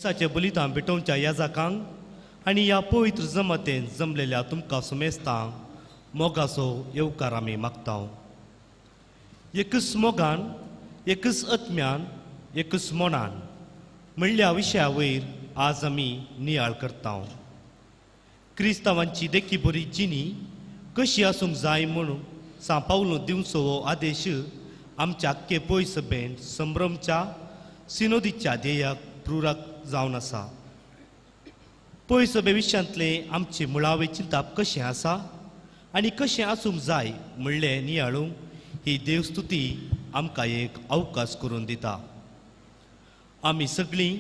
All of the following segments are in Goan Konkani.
मिसाचे बलिदान भेटोवच्या याजाकांक आनी ह्या पवित्र जमातेन जमलेल्या तुमकां सुमेस्तांक मोगाचो येवकार आमी मागता. एकच मोगान, एकच आत्म्यान, एकच मनान म्हणल्या विशया वयर आज आमी नियाळ करता. क्रिस्तांवांची देखी बरी जिणी कशी आसूंक जाय म्हणून सांव पावलो दिवचो हो आदेश आमच्या आख्खे पय सभेन संभ्रमच्या सिनोदीच्या ध्येयाक प्रुरक जावन आसा. पय सभे विशयांतलें आमचें मुळावें चिंताप कशें आसा आनी कशें आसूंक जाय म्हणलें नियाळूंक ही देवस्तुती आमकां एक अवकाश करून दिता. आमी सगळीं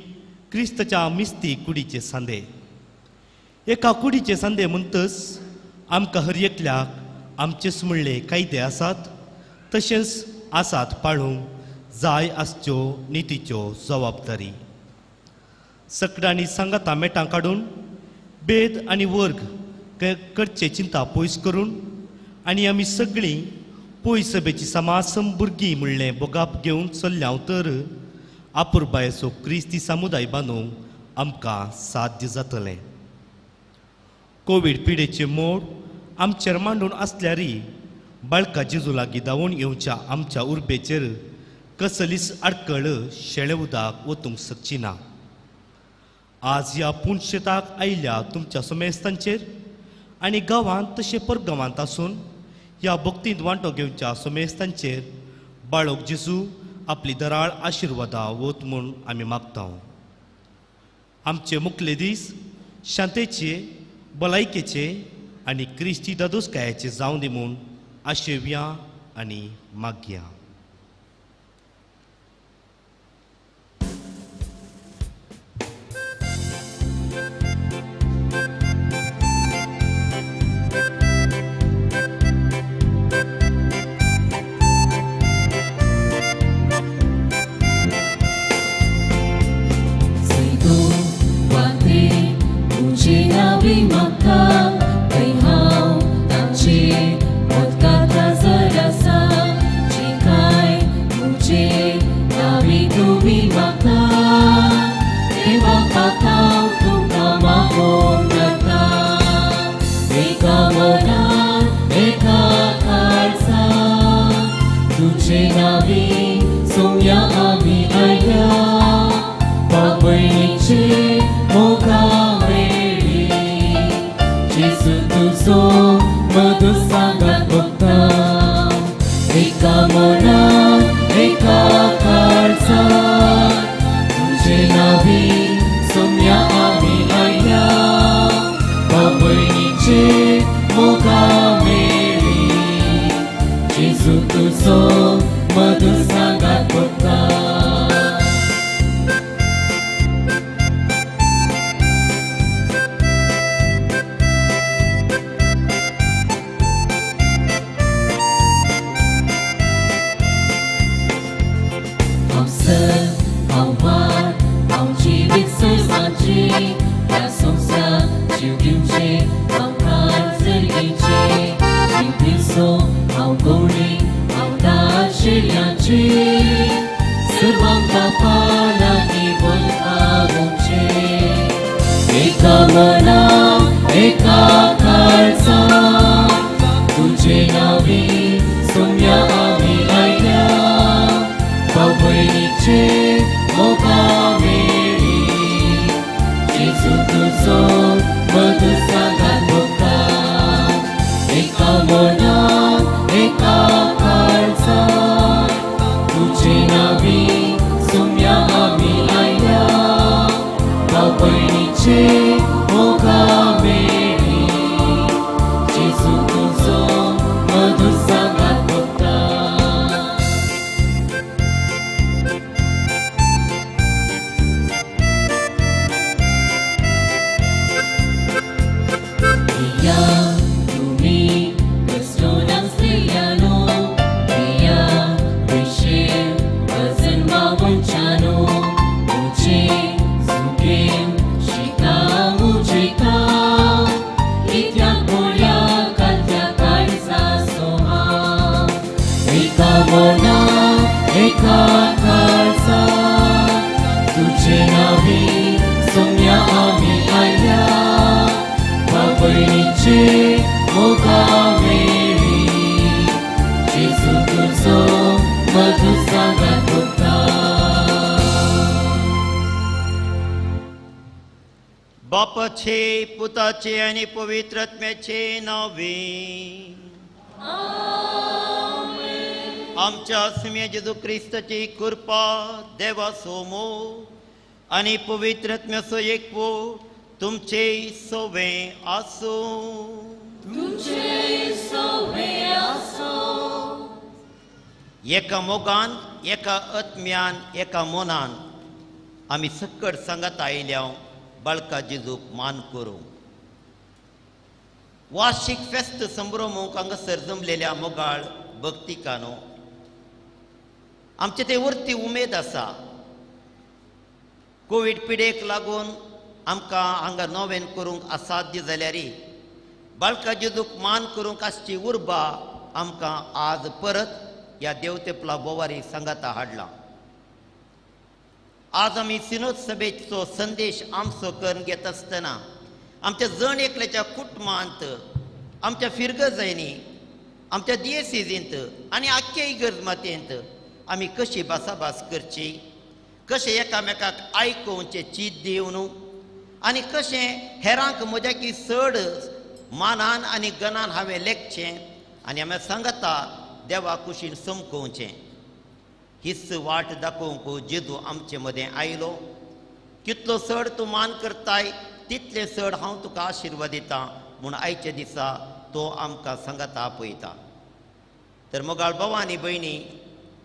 क्रिस्ताच्या मिस्ती कुडीचे सांदे. एका कुडीचे सांदे म्हणटच आमकां हर एकल्याक आमचेच म्हणले कायदे आसात, तशेंच आसात पाळूंक जाय आसच्यो नितीच्यो जबाबदारी. सकडांनी सांगाता मेटां काडून भेद आनी वर्ग करचे चिंता पयस करून आनी आमी सगळीं पयस सभेची समासम भुरगीं म्हणलें बोगाप घेवन चल्ल्या तर आपुरबायेचो क्रिस्ती समुदाय बांदूंक आमकां साध्य जातलें. कोवीड पिडेचे मोड आमचेर मांडून आसल्यारय बाळका जेजू लागीं धांवून येवच्या आमच्या उर्बेचेर कसलीच आडकळ शेळे उदक वतूंक शकची ना. आज ह्या पुणशेताक आयिल्ल्या तुमच्या समेस्तांचेर आनी गांवांत तशें परगांवांत आसून ह्या भक्तींत वांटो घेवच्या समेस्तांचेर बाळक जेजू आपली दराळ आशिर्वादां वत म्हूण आमी मागता. आमचे मुखले दीस शांतेचे, भलायकेचे आनी क्रिस्ती दादोसकायेचे जावं दी म्हूण आशेवया आनी मागया. एका काळजा तुझे नावी सुम्या आमी आयल्या बाबयणीचे मोगा मेळी जेजू तुजो मधु सांगात भोगता. बापाचे पुताचे आनी पवित्र आत्म्याचे नावे आमच्या सुम्या जेजू क्रिस्ताची कृपा देवाचो मोग आनी पवित्र आत्म्याचो एकवो तुमचे सोवे आसूं. एका मोगान एका आत्म्यान एका मनान आमी सकट सांगात आयल्या बाळका जेजूक मान करूं. वार्षिक फेस्त संभ्रमूंक हांगासर जमलेल्या मोगाळ भक्तिकानो आमचे ते वरती उमेद आसा. कोवीड पिडेक लागून आमकां हांगा नोवेन करूंक असाध्य जाल्यार बाळका जेजूक मान करूंक आसची उर्बा आमकां आज परत ह्या देवतेपला बोवारी सांगाता हाडला. आज आमी सिनोद सभेचो संदेश आमचो करून घेत आसतना आमच्या जण एकल्याच्या कुटुंबांत आमच्या फिरगजांनी आमच्या दियेसीजींत आनी आख्खे इगर्ज मातयेंत आमी कशी भासाभास करची, कशें एकामेकाक आयकोवचें चीत दिवन आनी कशें हेरांक म्हज्याकी चड मानान आनी गणान हांवें लेखचें आनी आमी सांगता देवा कुशीन समकोवचें. हीच वाट दाखोवंक जेजू आमचे मदें आयलो. कितलो चड तूं मान करताय तितलें चड हांव तुका आशिर्वाद दितां म्हूण आयच्या दिसा तो आमकां सांगाता आपयता. तर मोगाळ भाव आनी भयणी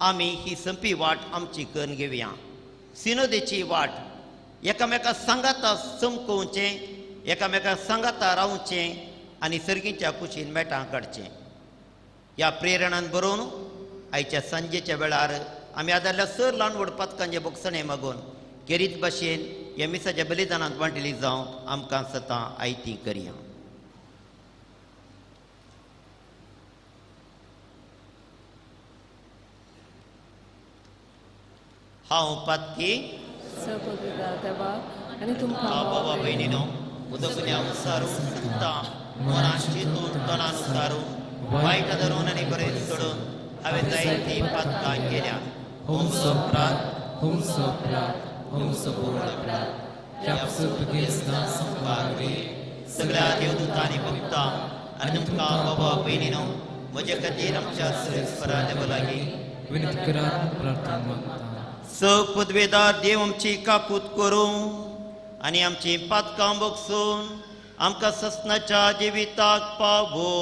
आमी ही संपी वाट आमची करून घेवया. सिनोदेची वाट एकामेका सांगाता चमकोवचें, एकामेका सांगाता रावचें आनी सर्गीच्या कुशीन मेटां काडचें. ह्या प्रेरणान बरोवन आयच्या सांजेच्या वेळार आमी आदारल्या सर ल्हान व्हड पातकांचे बोगसणें मागून केरीत भाशेन ह्या मिसाच्या बलिदानांत वांटली जावंक आमकां सतां आयती करया. हांव पातकी आनी तुमकां बाबा भयणीनो उदकल्या उसारू सुद्दां मनान चिंतून तणान उसारू वायट धरून आनी बरें सोडून हांवें जायतीं पातकां केल्या. हुमसो प्रात हुमसो प्रात हुमसो बोड प्रात सगळ्या देवदूतांनी भक्ता आनी तुमकां बाबा भयणीनो म्हजे खातीर आमच्या सरेस्परा देवा लागीं विनंती करात प्रार्थना मागता. स पदवेदार देव आमची काकूत करूं आनी आमची पातकां बगसून आमकां ससनाच्या जिविताक पावो.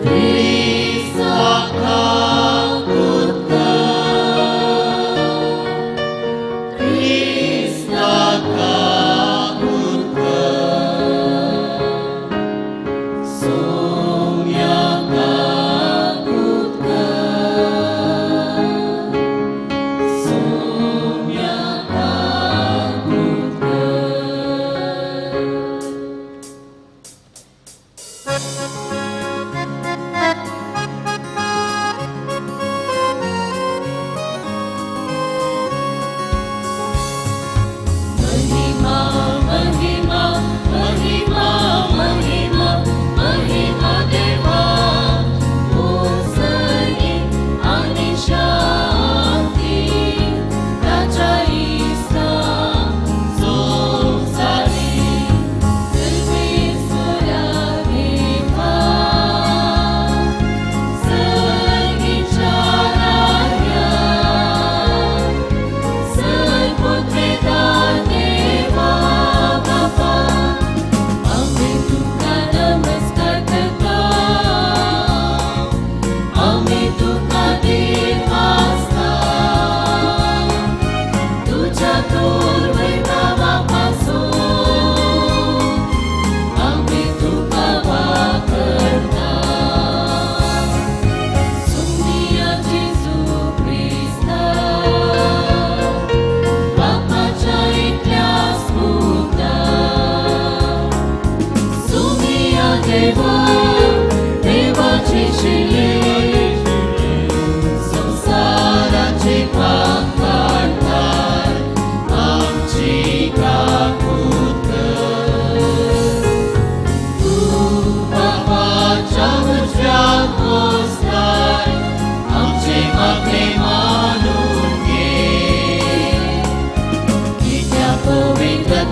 Christ.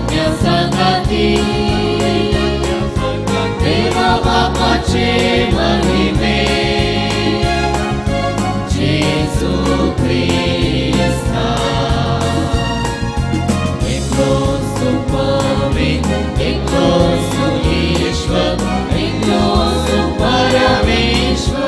आत्म्या सांगाती देवा बापाचे महिमे जेजू क्रिस्ता एकलो पवित्र एकलो ईश्वर एकलो परमेश्वर.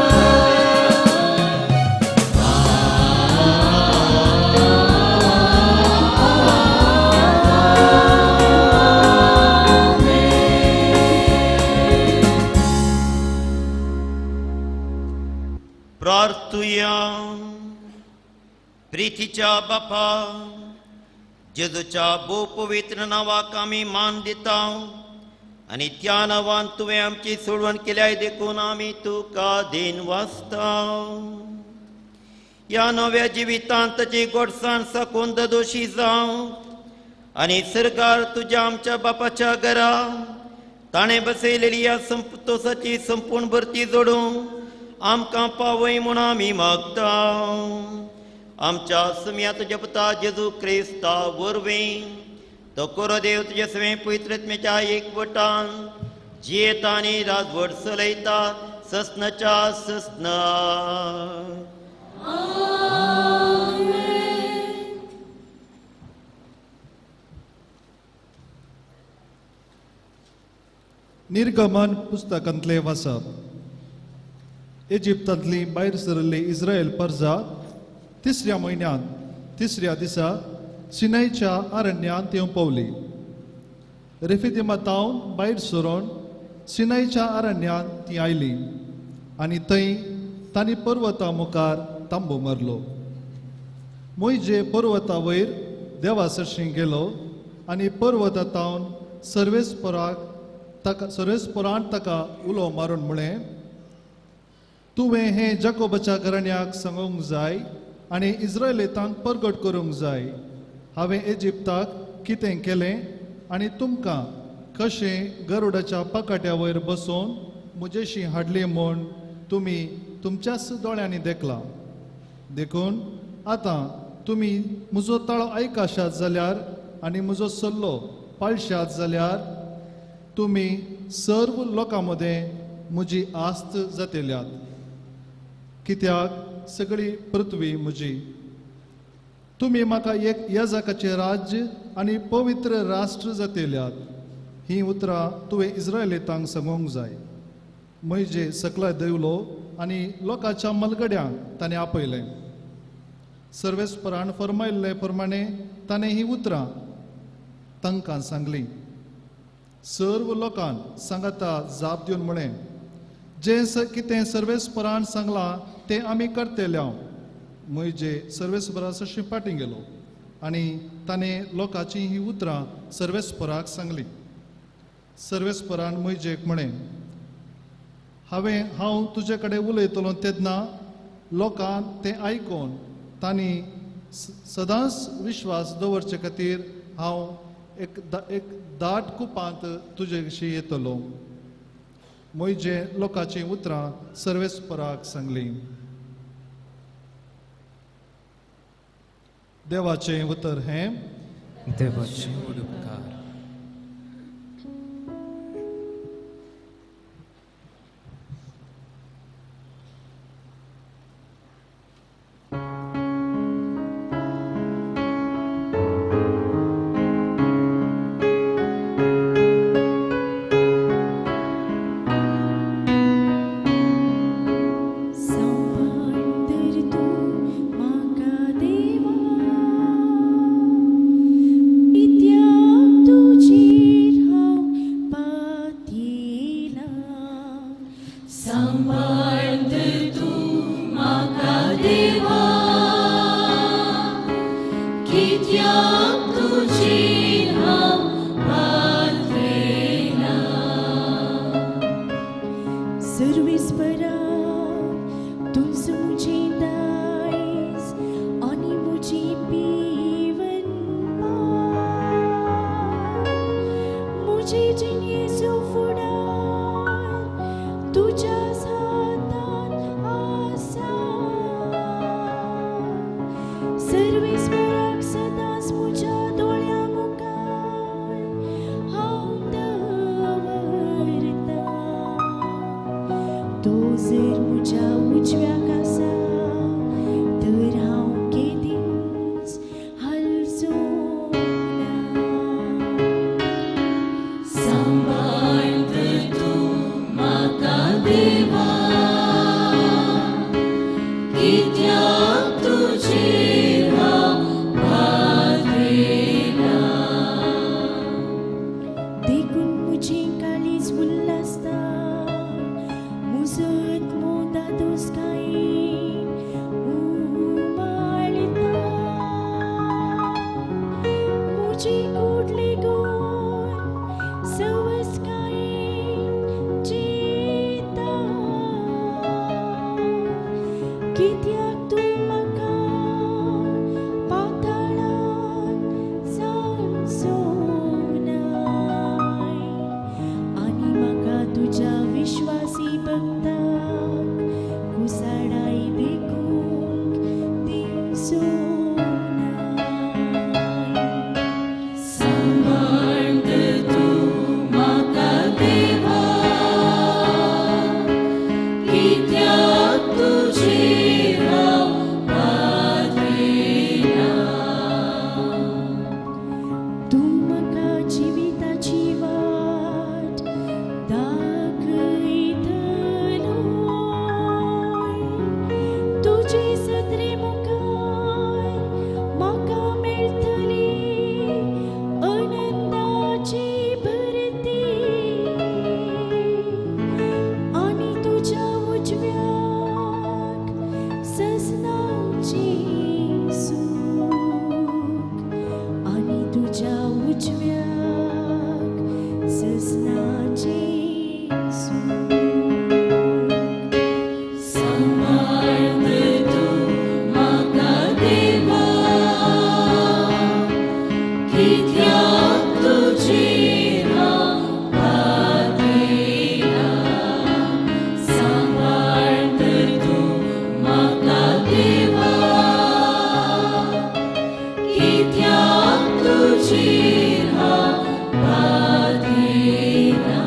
प्रार्थुया. प्रितीच्या बापा जेजूच्या भोव पवित्र नांवाक आमी मान दिता आनी त्या नांवान तुवें आमची सोडवण केल्याय देखून आमी तुका दीन वाचता. ह्या नव्या जिवितांत ताची गोडसाण साकून ददोशी जावं आनी सरकार तुज्या आमच्या बापाच्या घरा ताणें बसयलेली ह्या संतोसाची संपूर्ण भरती जोडूं आमकां पावय म्हूण आमी मागता. आमच्या सुम्या तुज्या पुता जेजू क्रिस्ता वरवीं तो कोरो देव तुज्या सवें पवित्रत्मेच्या एकवटान जियेता आनी राजवट चलयता ससनाच्या ससना. निर्गमन पुस्तकांतले वाचप. इजिप्तांतली भायर सरिल्ली इस्रायल परजा तिसऱ्या म्हयन्यांत तिसऱ्या दिसा सिनायच्या अरण्यांत येवन पावली. रेफिदिमातावन भायर सरून सिनायच्या अरण्यांत ती आयली आनी थंय तांणी पर्वता मुखार तांबो मारलो. मोयजे पर्वता वयर देवा सरशीं गेलो आनी पर्वता तावन सर्वेस्पराक ताका सर्वेस्परान ताका उलो मारून म्हळें, तुवें हें जाकोबाच्या घराण्याक सांगूंक जाय आनी इस्रायलितांक परगट करूंक जाय. हांवें इजिप्ताक कितें केलें आनी तुमकां कशें गरुडाच्या पाकाट्या वयर बसोवन म्हजेशी हाडली म्हूण तुमी तुमच्याच दोळ्यांनी देखलां. देखून आतां तुमी म्हजो ताळो आयकाशात जाल्यार आनी म्हजो सल्लो पाळशात जाल्यार तुमी सर्व लोकां मदें म्हजी आस्त जातल्यात, कित्याक सगळी पृथ्वी म्हजी. तुमी म्हाका एक याजकाचें राज्य आनी पवित्र राष्ट्र जातल्यात. हीं उतरां तुवें इस्रायलितांक सांगूंक जाय. म्हजे सकला देवलो आनी लोकांच्या मलगड्यांक ताणें आपयलें. सर्वेस्परान फर्मायल्ले प्रमाणे ताणें हीं उतरां तांकां सांगलीं. सर्व लोकांक सांगाता जाप दिवन म्हळें, जें कितें सर्वेस्परान सांगलां तें आमी करतले. म्हजे सर्वेस्परा सरशीं फाटीं गेलो आनी ताणें लोकांची हीं उतरां सर्वेस्पराक सांगलीं. सर्वेस्परान म्हजेक म्हळें, हांव तुजे कडेन उलयतलो तेन्ना लोकांक तें आयकून तांणी सदांच विश्वास दवरचे खातीर हांव एक दाट कुपांत तुजे विशीं येतलो. म्हजे लोकांची उतरां सर्वेस्पराक सांगलीं. देवाचें उतर हें. देवाचे उपकार. इत्याक तुज्या उजव्याक आसा तर हांव केदींच हालचो ना. सांबाळ तर तूं म्हाका देवा, कित्याक तुजेर हांव भादरेला. देखून म्हजें काळीज उल्हासता, म्हजो आत्मो धादोसकायेन उमाळटा. म्हजी कूड लेगून सवसकायेन जिता. कित्याक तूं म्हाका पाताळांत सांडचो नाय आनी म्हाका तुज्या विश्वासी भक्ताक कुसाडाय देखूंक दिवचो नाय. सांबाळ तर तूं म्हाका देवा, कित्याक तुजेर हांव भादरेला. तूं म्हाका जिविताची वाट दाखयतलो, तुजे सदरे मुखार म्हाका मेळटली आनंदाची भरती आनी तुज्या उजव्याक सजनाची सूख, आनी तुज्या उजव्याक सजनाची सूख. सांबाळ तर तूं म्हाका देवा, कित्याक तुजेर हांव भादरेला. सांबाळ तर तूं म्हाका देवा, कित्याक तुजेर हांव भादरेला.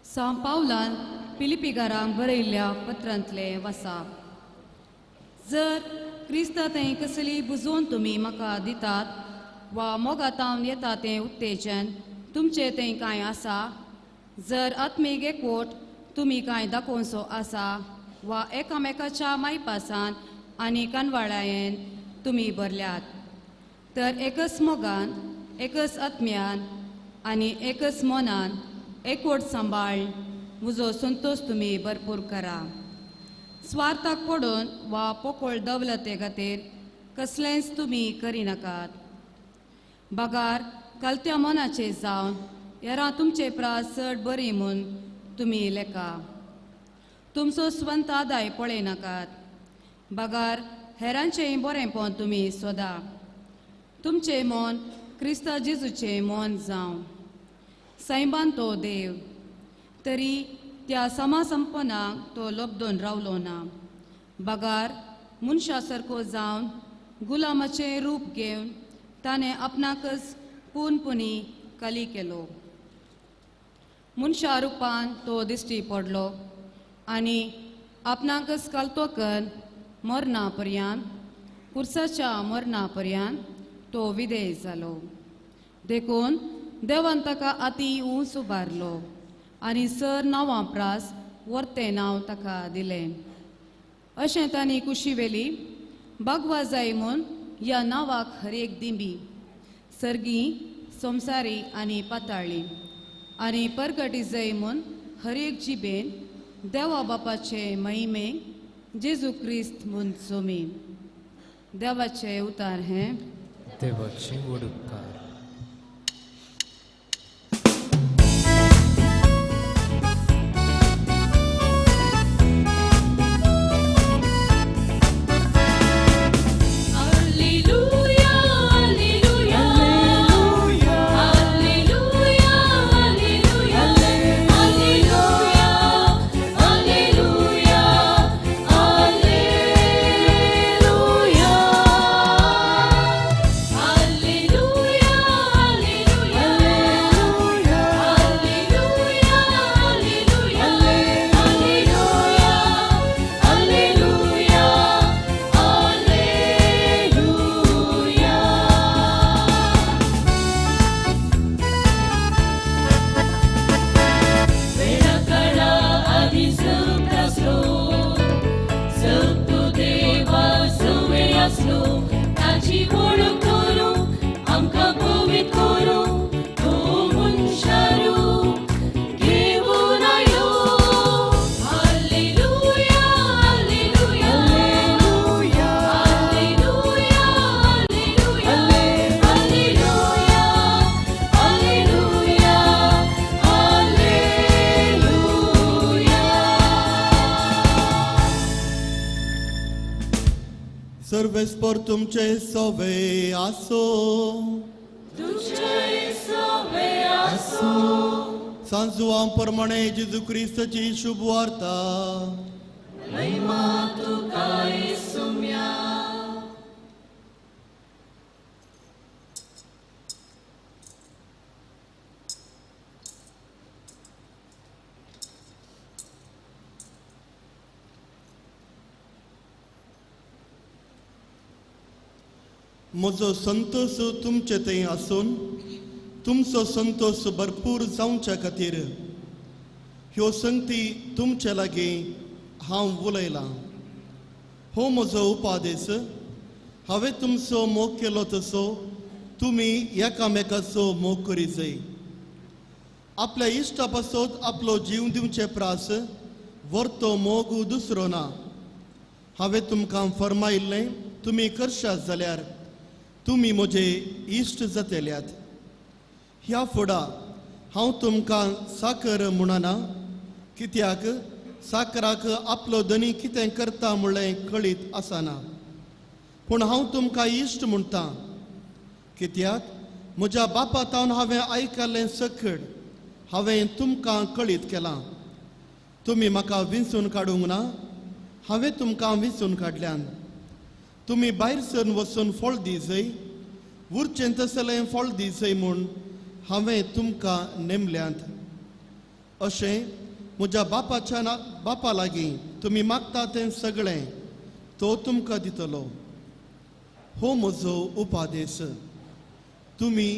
सां पावलान पिलिपिगारांक बरयल्ल्या पत्रांतलें वासाप. जर क्रिस्ता थंय कसली बुजोवन तुमी म्हाका दितात वा मोगातावन येता तें उत्तेजन तुमचें थंय कांय आसा, जर आत्मीक एकवट तुमी कांय दाखोवचो आसा वा एकामेकाच्या मायपासान आनी कानवाळायेन तुमी भरल्यात, तर एकच मोगान, एकच आत्म्यान आनी एकच मनान एकवट सांबाळ म्हजो संतोश तुमी भरपूर करा. स्वार्थाक पडून वा पोकळ दवलते खातीर कसलेंच तुमी करिनाकात, बगार कलत्या मनाचे जावन हेरां तुमचे प्रास चड बरी म्हूण तुमी लेखा. तुमचो स्वंत आदाय पळयनाकात, बगार हेरांचेंय बरेंपण तुमी सोदा. तुमचें मन क्रिस्ता जेजूचें मन जावं. सैमान तो देव, तरी त्या समासंपनाक तो लब्दून रावलो ना, बगार मनशा सारको जावन गुलामाचें रूप घेवन ताणें आपणाकच पुनपुनी कली केलो. मनशा रुपान तो दिश्टी पडलो आनी आपणाकच कलतो कर मरणा पर्यंत, पुरसाच्या मरणा पर्यंत तो विधेय जालो. देखून देवान ताका आती ऊंच उबारलो आनी सर नांवां प्रास वर्तें नांव ताका दिलें. अशें तांणी कुशीवेली बागवा जाय म्हूण ह्या नांवाक हर एक दिंबी सर्गी संवसारी आनी पाताळी आनी परगटी जाय म्हूण हर एक जिबेन देवा बापाचे महिमे जेजू क्रिस्त म्हूण सोमी. देवाचे उतार हें. देवाचे उपकार. Alleluia. ताची वळख करूंक आमकां पवित्र करूंक तो मनशारूप घेवन आयलो. Hallelujah, hallelujah, hallelujah, hallelujah, hallelujah, hallelujah. सर्वेस्पर तुमचे सोवे आसो. तुझे सोवे आसो. सांजुआं प्रमाणे जेजू क्रिस्ताची शुभ वार्ता. महिमा तुका येसुम्या. म्हजो संतोष तुमचे थंय आसून तुमचो संतोष भरपूर जावच्या खातीर ह्यो संगती तुमचे लागीं हांव उलयलां. हो म्हजो उपादेश, हांवें तुमचो मोग केलो तसो तुमी एकामेकाचो मोग करी जाय. आपल्या इश्टा पासत आपलो जीव दिवचे प्रास व्हरतो मोग दुसरो ना. हांवें तुमकां फर्मायिल्लें तुमी करशात जाल्यार तुमी म्हजे इश्ट जातल्यात. ह्या फुडा हांव तुमकां साकर म्हणना, कित्याक साकराक आपलो धनी कितें करता म्हणलें कळीत आसना. पूण हांव तुमकां इश्ट म्हणटा, कित्याक म्हज्या बापा तावन हांवें आयकल्लें सकड हांवें तुमकां कळीत केलां. तुमी म्हाका विंचून काडूंक ना, हांवें तुमकां विंचून काडल्यान. तुमी भायर सरून वचून फळ दी जय, उरचें तसलें फळ दी जय म्हूण हांवें तुमकां नेमल्यांत. अशें म्हज्या बापाच्या ना बापा लागीं तुमी मागता तें सगळें तो तुमकां दितलो. हो म्हजो उपादेश, तुमी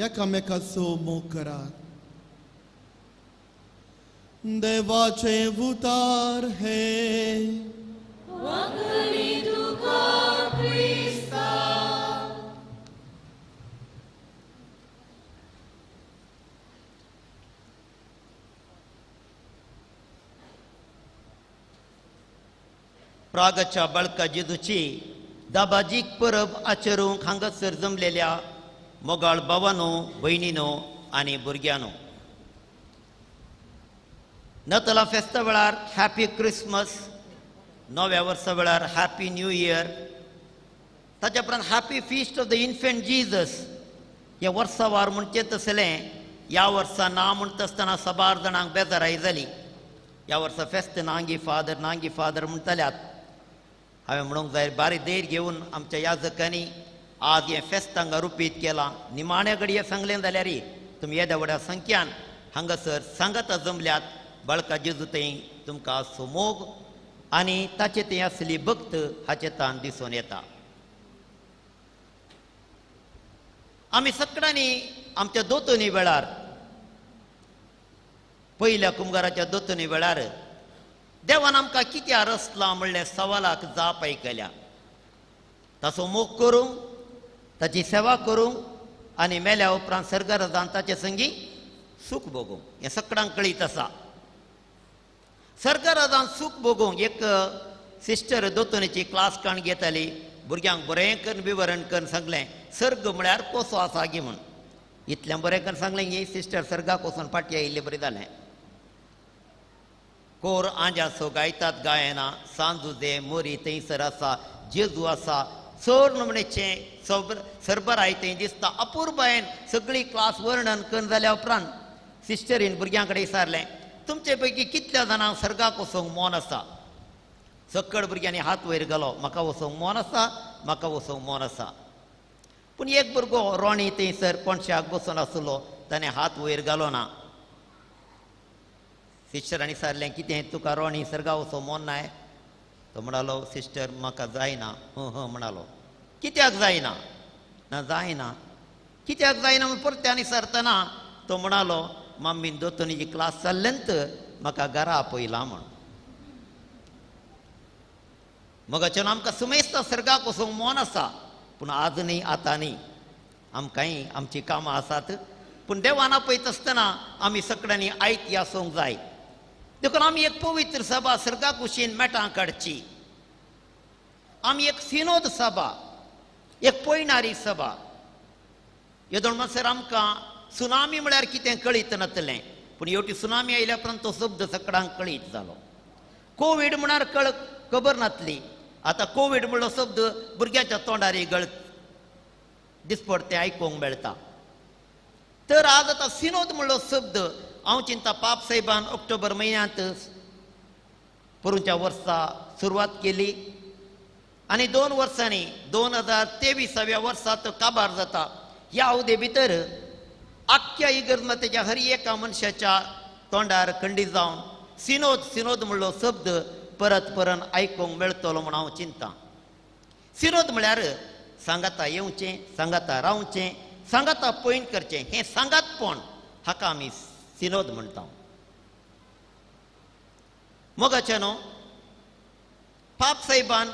एकामेकाचो मोग करात. देवाचें उतार हे. वाकणी तुका क्रिस्ता. प्रागच्या बाळका जेजूची दाबाजीक परब आचरूंक हांगासर जमलेल्या मोगाळ भावानो, भयणीनो आनी भुरग्यांनो, नतला फेस्ता वेळार हॅपी क्रिसमस, नव्या वर्सा वेळार हॅपी न्यू इयर, ताच्या उपरांत happy feast of the infant Jesus हे वर्सावार म्हणचें तसलें ह्या वर्सा ना म्हणटा आसतना साबार जाणांक बेजाराय जाली. ह्या वर्सा फेस्त नांगी फादर नांगी फादर म्हणटाल्यात. हांवें म्हणूंक जाय बारीक धैर्य घेवन आमच्या याजकांनी आज हें फेस्त हांगा रुपीत केलां. निमाण्या घडये सांगलें जाल्यार तुमी येद्या व्हड्या संख्यान हांगासर सांगाता जमल्यात. बाळका जेजू थंय तुमकां सोमोग आनी ताचे थंय आसली भक्त हाचे तान दिसून येता. आमी सगळ्यांनी आमच्या दोतोनी वेळार, पयल्या कुमगाराच्या दोतोनी वेळार देवान आमकां कित्याक रचलां म्हणलें सवालाक जाप आयकल्या. ताचो मोग करूंक, ताची सेवा करूंक आनी मेल्या उपरांत सर्गराजान ताचे संगी सूख भोगूंक, हें सगळ्यांक कळीत आसा. सर्गराजान सूख भोगूंक एक सिस्टर दोतोनीची क्लास काण घेताली. भुरग्यांक बरें करून विवरण करून सांगलें सर्ग म्हळ्यार कसो आसा गी म्हूण. इतलें बरें करून सांगलें ही सिस्टर सर्गाक वचून फाटीं आयिल्ले बरें जालें. कोर आंजासो गायतात गायना, सांजुदे मोरी थंयसर आसा, जेजू आसा, चड नमणेचें सरबराय थंय दिसता. अपुरबायेन सगळी क्लास वर्णन करून जाल्या उपरांत सिस्टरीन भुरग्यां कडेन विचारलें, तुमचे पैकी कितल्या जाणांक सर्गाक वचूंक मन आसा? सकळ भुरग्यांनी हात वयर घालो, म्हाका वचूंक मन आसा, म्हाका वचूंक मन आसा. पूण एक भुरगो रोणी थंयसर कोणशाक बसून आसलो, ताणें हात वयर घालो ना. सिस्टरांनी विचारलें, कितें तुका रोणी सर्गा वचूंक मन नाय? तो म्हणालो, सिस्टर म्हाका जायना. हं हं म्हणालो. कित्याक जायना? ना जायना. कित्याक जायना म्हूण परत्यान विचारतना तो म्हणालो, मम्मीन दोतोनीची क्लास चल्लेंत म्हाका घरा आपयला म्हूण. मगाच्यान आमकां सुमेस्ता सर्गाक वचूंक मन आसा, पूण आज न्ही, आतां न्ही, आमकांय आमचीं कामां आसात. पूण देवान आपयत आसतना आमी सगळ्यांनी आयती आसूंक जाय. देखून आमी एक पवित्र सभा सर्गा कुशीन मेटां काडची. आमी एक सिनोद सभा, एक पयणारी सभा. येदोळ म्हणसर आमकां सुनामी म्हळ्यार कितें कळीत नासलें, पूण हेवटी सुनामी आयल्या उपरांत तो शब्द सगळ्यांक कळीत जालो. कोवीड म्हळ्यार खबर नासली, आतां कोवीड म्हणलो शब्द भुरग्यांच्या तोंडार गळ दिसपडतें आयकूंक मेळटा. तर आज आतां सिनोद म्हणलो शब्द हांव चिंता पाप साहेबान ऑक्टोबर म्हयन्यांत पोरूंच्या वर्सा सुरवात केली आनी 2 वर्सांनी 2023व्या वर्सा तो काबार जाता. ह्या अवधे भितर आख्ख्या इगर्जमातेच्या हर एका मनशाच्या तोंडार खंडीत जावन सिनोद सिनोद म्हणलो शब्द परत परत आयकूंक मेळटलो म्हूण हांव चिंता. सिनोद म्हळ्यार सांगाता येवचें, सांगाता रावचें, सांगाता पयण करचें, हें सांगातपण हाका आमी सिनोद म्हणटा. मोगाचे न्हू, पाप साहेबान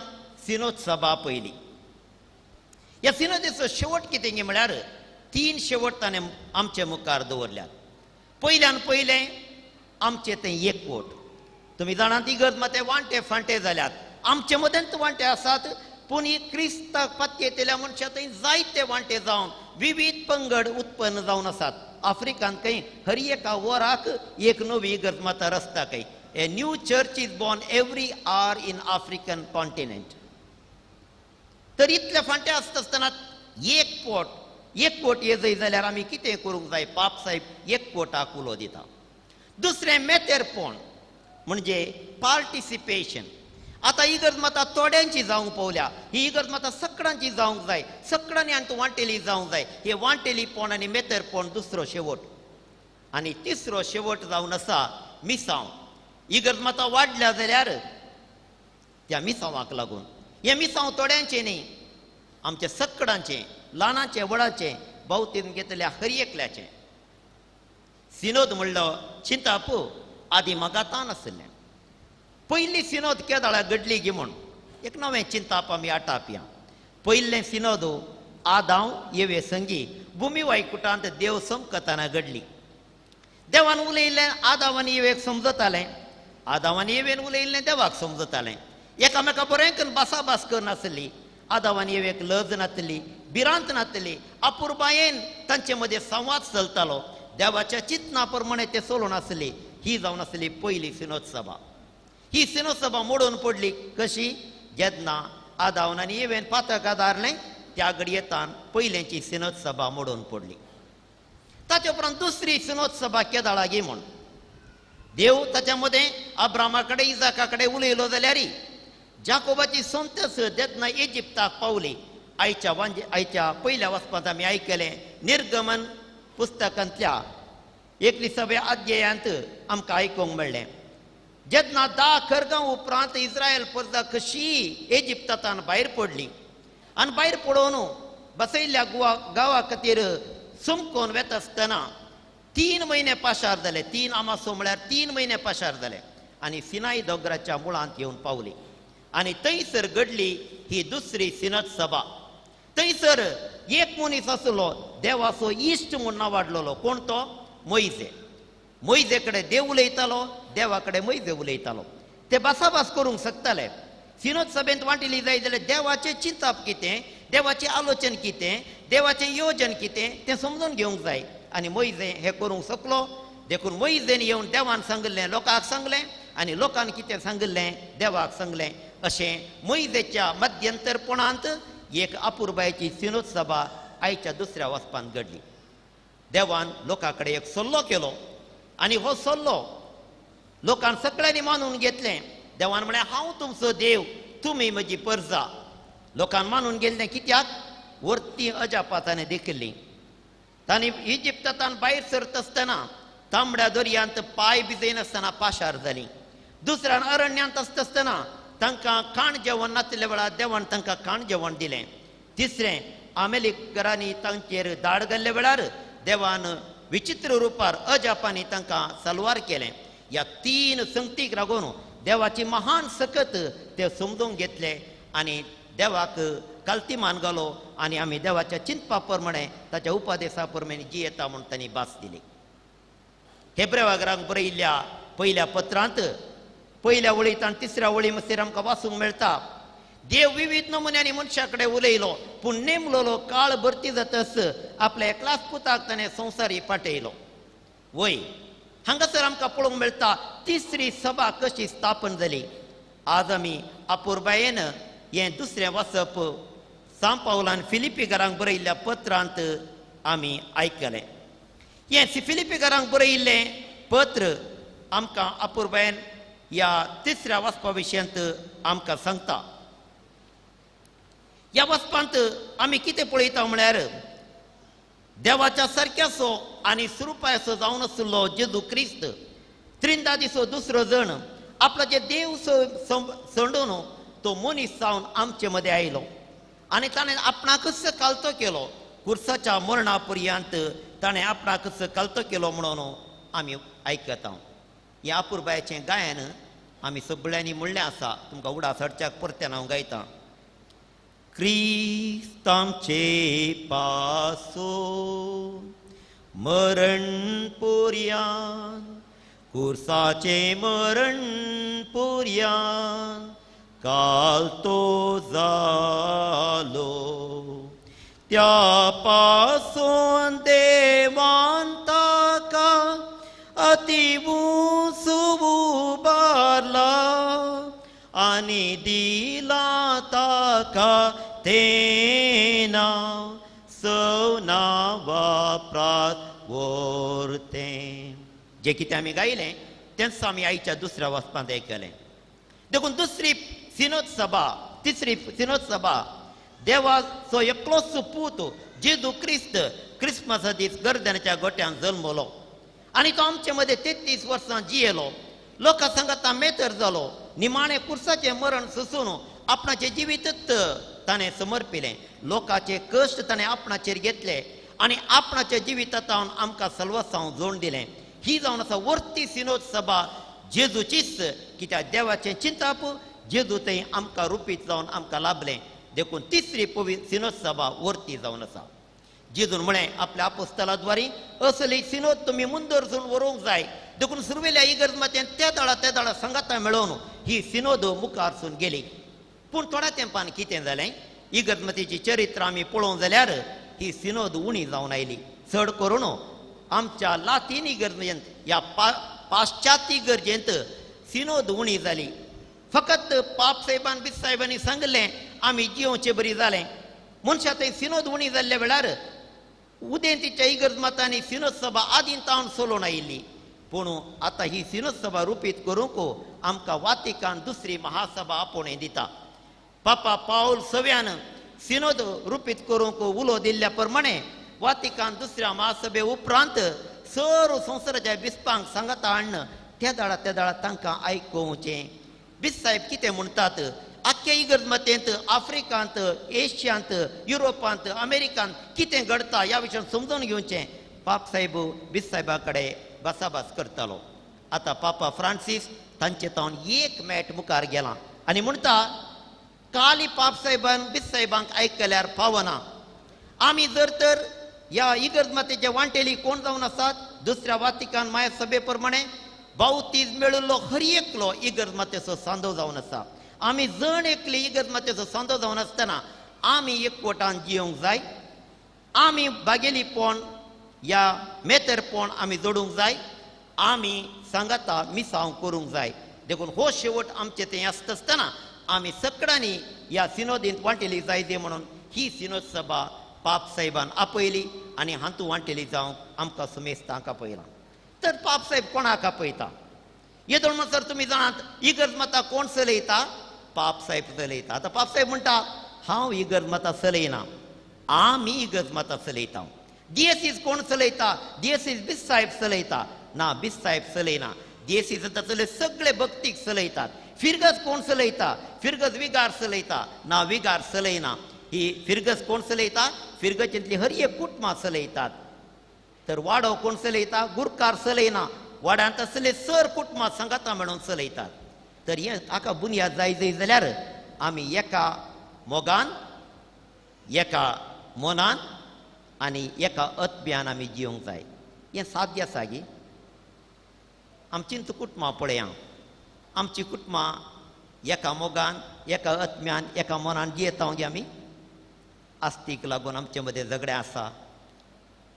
सिनोद सभा पयली. ह्या सिनोदेचो शेवट कितें म्हळ्यार 3 शेवट ताणें आमचे मुखार दवरल्यात. पयल्यान पयलें आमचें तें एकवट. तुमी जाणात इगर्ज माते वांटे फांटे जाल्यात, आमचे मदेंत वांटे आसात, पूण ही क्रिस्ताक पातयेतल्या मनशां थंय जायते वांटे जावन विविध पंगड उत्पन्न जावन आसात. आफ्रिकांत खंय हर एका वराक एक नवी इगर्ज माता रस्ता खंय. A new church is born every hour in African continent. तर इतले फांटे आसता आसतना एक पोट एक कोट येजय जाल्यार आमी कितें करूंक जाय? पाप साहेब एक कोटाक उलो दिता. दुसरें मेतेरपण म्हणजे पार्टिसिपेशन. आतां इगर्ज माता थोड्यांची जावंक पावल्या, ही इगर्ज माता सगळ्यांची जावंक जाय, सगळ्यांनी आनी वांटेली जावंक जाय. हे वांटेलीपण आनी मेतेरपण दुसरो शेवट. आनी तिसरो शेवट जावन आसा मिसांव. इगर्ज माता वाडल्या जाल्यार त्या मिसांवाक लागून, हें मिसांव थोड्यांचें न्ही, आमच्या सगळ्यांचें, ल्हानाचें व्हडाचें, बावतीन घेतल्या हर एकल्याचें. सिनोद म्हणलो चिंताप आदी मगातान आसलें. पयली सिनोद केदाळा घडली गी म्हूण एक नवें चिंताप आमी आटापया. पयलें सिनोद आदांव येवे संगी भुमी वायकुटांत देव समकताना घडली. देवान उलयिल्लें आदांव आनी येवेक समजतालें, आदांव आनी येवेन उलयिल्लें देवाक समजतालें. एकामेका बरें करून भासाभास करनासली. आदांव आनी येवेक लज नासली, भिरांत नासली, अपुरबायेन तांचे मदें संवाद चलतालो. देवाच्या चिंतना प्रमाणे ते चलून आसली. ही जावन आसली पयली सिनोद सभा. ही सिनोद सभा मोडून पडली कशी? जेन्ना आदावन आनी येवेन पातक आदारलें त्या घडयेतान पयलेंची सिनोद सभा मोडून पडली. ताचे उपरांत दुसरी सिनोद सभा केदाळा गी म्हूण देव ताच्या मदें अब्रामा कडेन इजाका कडेन उलयलो जाल्यार जाकोबाची संतस जेन्ना इजिप्ताक पावली. आयच्या पयल्या वचपांत आमी आयकलें निर्गमन पुस्तकांतल्या 21व्या अध्यायांत आमकां आयकूंक मेळ्ळें. जेन्ना 10 खर्गां उपरांत इस्रायल परजा कशी इजिप्तांत भायर पडली आनी भायर पडोवन बसयल्ल्या गांवा खातीर चमकोन वेता आसतना 3 म्हयने पाशार जाले. 3 आमासो म्हळ्यार 3 म्हयने पाशार जाले आनी सिनाई दोंगराच्या मुळांत येवन पावली. आनी थंयसर घडली ही दुसरी सिनत सभा. थंयसर एक मनीस आसलो देवाचो इश्ट म्हूण नांवाडलेलो. कोण तो? मोयजे. मोयजे कडेन देव उलयतालो, देवा कडेन मोयजे उलयतालो. ते भासाभास करूंक शकताले. सिनोद सभेंत वांटिली जाय जाल्यार देवाचें चिंतप कितें, देवाचें आलोचन कितें, देवाचें योजन कितें तें समजून घेवंक जाय. आनी मोयजे हें करूंक शकलो. देखून मोयजेन येवन देवान सांगिल्लें लोकांक सांगलें आनी लोकान कितें सांगिल्लें देवाक सांगलें. अशें मोयजेच्या मध्यंतरपणांत एक अपुरबायेची सिनोद सभा आयच्या दुसऱ्या वचपांत घडली. देवान लोकां कडेन एक सल्लो केलो आनी हो सल्लो लोकान सगळ्यांनी मानून घेतलें. देवान म्हळें हांव तुमचो देव, तुमी म्हजी परजा. लोकान मानून गेल्लें कित्याक? वरती अजापां ताणें देखिल्लीं. तांणी इजिप्तांत भायर सरता आसतना तांबड्या दर्यांत पांय भिजयनासतना पाशार जालीं. दुसऱ्यान अरण्यांत आसता आसतना तांकां खाण जेवण नासल्या वेळार देवान तांकां खाण जेवण दिलें. तिसरें, आमेलिकरांनी तांचेर धाड घाल्ल्या वेळार देवान विचित्र रुपार अजापांनी तांकां सलवार केलें. ह्या 3 संगतीक लागून देवाची महान सकत ते समजून घेतले आनी देवाक कालतीमान घालो आनी आमी देवाच्या चिंतपा प्रमाणे ताच्या उपदेसा प्रमाणे जियेता म्हूण तांणी भास दिली. हेब्रेवागरांक बरयिल्ल्या पयल्या पत्रांत पयल्या वळींत आनी तिसऱ्या वळी मसर आमकां वाचूंक मेळटा, देव विविध नमुन्यांनी मनशा कडेन उलयलो पूण नेमलोलो काळ भरती जातस आपल्या एकलाच पुताक ताणें संवसारी पाठयलो. वय हांगासर आमकां पळोवंक मेळटा तिसरी सभा कशी स्थापन जाली. आज आमी अपुरबायेन हें दुसरें वाचप सांव पावलान फिलिपीकारांक बरयिल्ल्या पत्रांत आमी आयकलें. हें फिलिपीकारांक बरयिल्लें पत्र आमकां अपुरबायेन ह्या तिसऱ्या वाचपा विशयांत आमकां सांगता. ह्या वाचपांत आमी कितें पळयता म्हळ्यार देवाच्या सारक्याचो आनी स्वरुपाचो जावन आशिल्लो जेजू क्रिस्त त्रिंदा दिसो दुसरो जण आपल्याचे देव सोडून तो मनीस जावन आमचे मदें आयलो आनी ताणें आपणाकच कालतो केलो. कुर्साच्या मरणा पर्यंत ताणें आपणाकच कालतो केलो म्हणून आमी आयकता. ह्या अपुरबायेचें गायन आमी सगळ्यांनी म्हणलें आसा. तुमकां उडास हाडच्याक परत्यान हांव गायतां. क्रिस्त आमचे पासून मरण पुर्यान कुर्साचें मरण पुर्यान काल तो जालो त्या पासून देवान ताका अति उंच उबारला आनी दिला ताका तें नांव सव नांवा प्रात वरतें. जें कितें आमी गायलें तेंच आमी आयच्या दुसऱ्या वाचपांत आयकलें. देखून दुसरी सिनोद सभा तिसरी सिनोद सभा देवाचो एकलोच पूत जेजू क्रिस्त क्रिस्मसा दीस गर्दनाच्या गोट्यान जल्मलो आनी तो आमचे मदें 33 वर्सां जियेलो. लोकां सांगाता मेतर जालो. निमाणें कुर्साचें मरण सोसून आपणाचें जिवीतच ताणें समर्पिलें. लोकांचे कश्ट ताणें आपणाचेर घेतले आनी आपणाच्या जिवितांत आमकां सल्वासांव जोड दिलें. ही जावन आसा वर्ती सिनोद सभा जेजूचीच, कित्याक देवाचें चिंताप जेजू थंय आमकां रुपीत जावन आमकां लाभलें. देखून तिसरी पवित्र सिनोद सभा वर्ती जावन आसा. जेजून म्हळें आपल्या आपोस्तलाद्वारी असली सिनोद तुमी मुंदरसून व्हरूंक जाय. देखून सुरवेल्या इगर्ज मातेन त्या दळा त्या दळा सांगाता मेळोवन ही सिनोद मुखारसून गेली. पूण थोड्या तेंपान कितें जालें, इगर्ज मातेची चरित्र आमी पळोवंक जाल्यार ही सिनोद उणी जावन आयली. चड करून आमच्या लातीन इगर्जेंत ह्या पाश्चात्य इगर्जेंत सिनोद उणी जाली. फकत पाप साहेबान बीस साहेबांनी सांगलें आमी जियोवचे बरी जालें. मनशा थंय सिनोद उणी जाल्ल्या वेळार उदेंतीच्या इगर्ज मातांनी सिनोद सभा आदीं तावन चलोवन आयिल्ली. पूण आतां ही सिनोद सभा रुपीत करूंक आमकां वातिकान दुसरी महासभा आपोवणें दिता. पापा पावल सव्यान सिनोद रुपीत करूंक उलो दिल्ल्या प्रमाणे वातिकान दुसऱ्या महासभे उपरांत सर्व संवसाराच्या बिस्पांक सांगाता हाडून त्या दाळा त्या दाळा तांकां आयकोवचें. बीस साहेब कितें म्हणटात, आख्खे इगर्ज मातेंत आफ्रिकांत एशियांत युरोपांत अमेरिकांत कितें घडता ह्या विशयान समजून घेवचें. पाप साहेब बीस साहेबा कडेन भासाभास करतालो. आतां पापा फ्रांसीस तांचे तावन एक मॅट मुखार गेला आनी म्हणटा काली पाप साहेबान बीस साहेबांक आयकल्यार पावना. आमी जर तर ह्या इगर्ज मातेचे वांटेली कोण जावन आसात दुसऱ्या वातिकान माया सभे प्रमाणे बावतीज मेळिल्लो हर एकलो इगर्ज मातेचो सांदो जावन आसा. आमी जण एकली इगर्ज मातेचो सांदो जावन आसतना आमी एकवटान जियोंक जाय. आमी बागेलीपण या मेतरपण आमी जोडूंक जाय. आमी सांगाता मिसांव करूंक जाय. देखून हो शेवट आमचे थंय आसता आसतना आमी सगळ्यांनी ह्या सिनोदींत वांटेली जाय दे म्हणून ही सिनोद सभा पाप साहेबान आपयली आनी हातूंत वांटेली जावंक आमकां सुमेस्तांक आपयला. तर पाप साहेब कोणाक आपयता येदोळ म्हणसर तुमी जाणात इगर्ज माता कोण चलयता, पाप साहेब चलयता. आतां पाप साहेब म्हणटा हांव इगर्ज माता चलयना, आमी इगर्ज माता चलयता. दियेसीस कोण चलयता, दियेसीस बीस साहेब चलयता. ना, बीस साहेब चलयना, दियेसीस चलय सगळे भक्तीक चलयतात. फिरगज कोण चलयता, फिरगज विगार चलयता. ना, विगार चलयना. ही फिरगज कोण चलयता, फिरगजेंतली हर एक कुटुंबां चलयतात. तर वाडो कोण चलयता, गुरकार चलयना. वाड्यांत आसले सर कुटुंबां सांगाता म्हणून चलयतात. तर हें हाका बुन्याद जाय जाय जाल्यार आमी एका मोगान एका मनान आनी एका अत्म्यान आमी जिवंक जाय. हें साध्य आसा गी? आमचींच कुटुंबां पळया, आमची कुटुंबां एका मोगान, एका आत्म्यान, एका मनान जियेता गे आमी? आस्तीक लागून आमचे मदें झगडें आसा,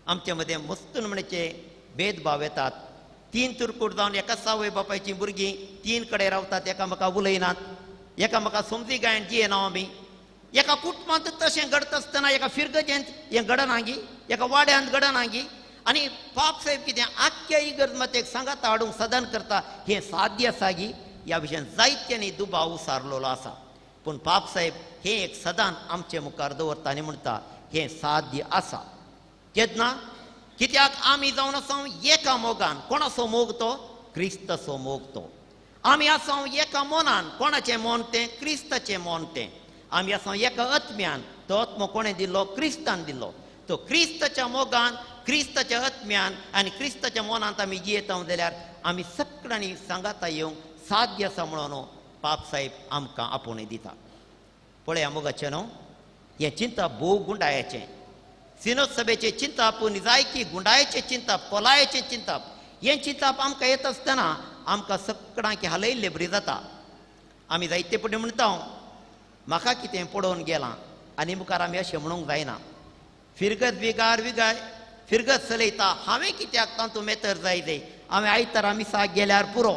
आमचे मदें मस्तून म्हणचे भेदभाव येतात. तीन तुरकूट जावन एकाच आवय बापायचीं भुरगीं तीन कडेन रावतात, एकामेका उलयनात, एकामेका समजी गायन जियेना आमी. एका कुटुंबांत तशें घडता आसतना एका फिरगजेंत हें घडना गी, एका वाड्यांत घडना गी? आनी पाप साहेब कितें आख्ख्या इगर्ज मातेक सांगाता हाडूंक साधन करता, हें साध्य आसा गी? ह्या विशयान जायत्यांनी दुबाव उसारलेलो आसा. पूण पाप साहेब हें एक सदान आमचे मुखार दवरता आनी म्हणटा हें साध्य आसा. केन्ना? कित्याक आमी जावन आसा एका मोगान. कोणाचो मोग तो? क्रिस्ताचो मोग तो. आमी आसा एका मनान. कोणाचें मन तें? क्रिस्ताचें मन तें. आमी आसा एका आत्म्यान. तो आत्मो कोणें दिल्लो? क्रिस्तान दिल्लो. तो क्रिस्ताच्या मोगान, क्रिस्ताच्या आत्म्यान आनी क्रिस्ताच्या मनांत आमी जियेता जाल्यार आमी सगळ्यांनी सांगाता येवंक साध्य आसा म्हणून पाप साहेब आमकां आपोवणें दिता. पळया मोगाचें न्हू, हें चिंतप भोव गुंडायाचें. सिनोद सभेचें चिंतप निजायकी गुंडायेचें चिंतप, खोलायेचें चिंतप. हें चिंतप आमकां येता आसतना आमकां सगळ्यांक हालयल्ले बरी जाता. आमी जायते पटी म्हणटा म्हाका कितें पडोवन गेलां, आनी मुखार आमी अशें म्हणूंक जायना. फिरगत विगार विगार फिरगत चलयता, हांवें कित्याक तातूंत मेतर जाय जाय, हांवें आयतारा मिसाक गेल्यार पुरो,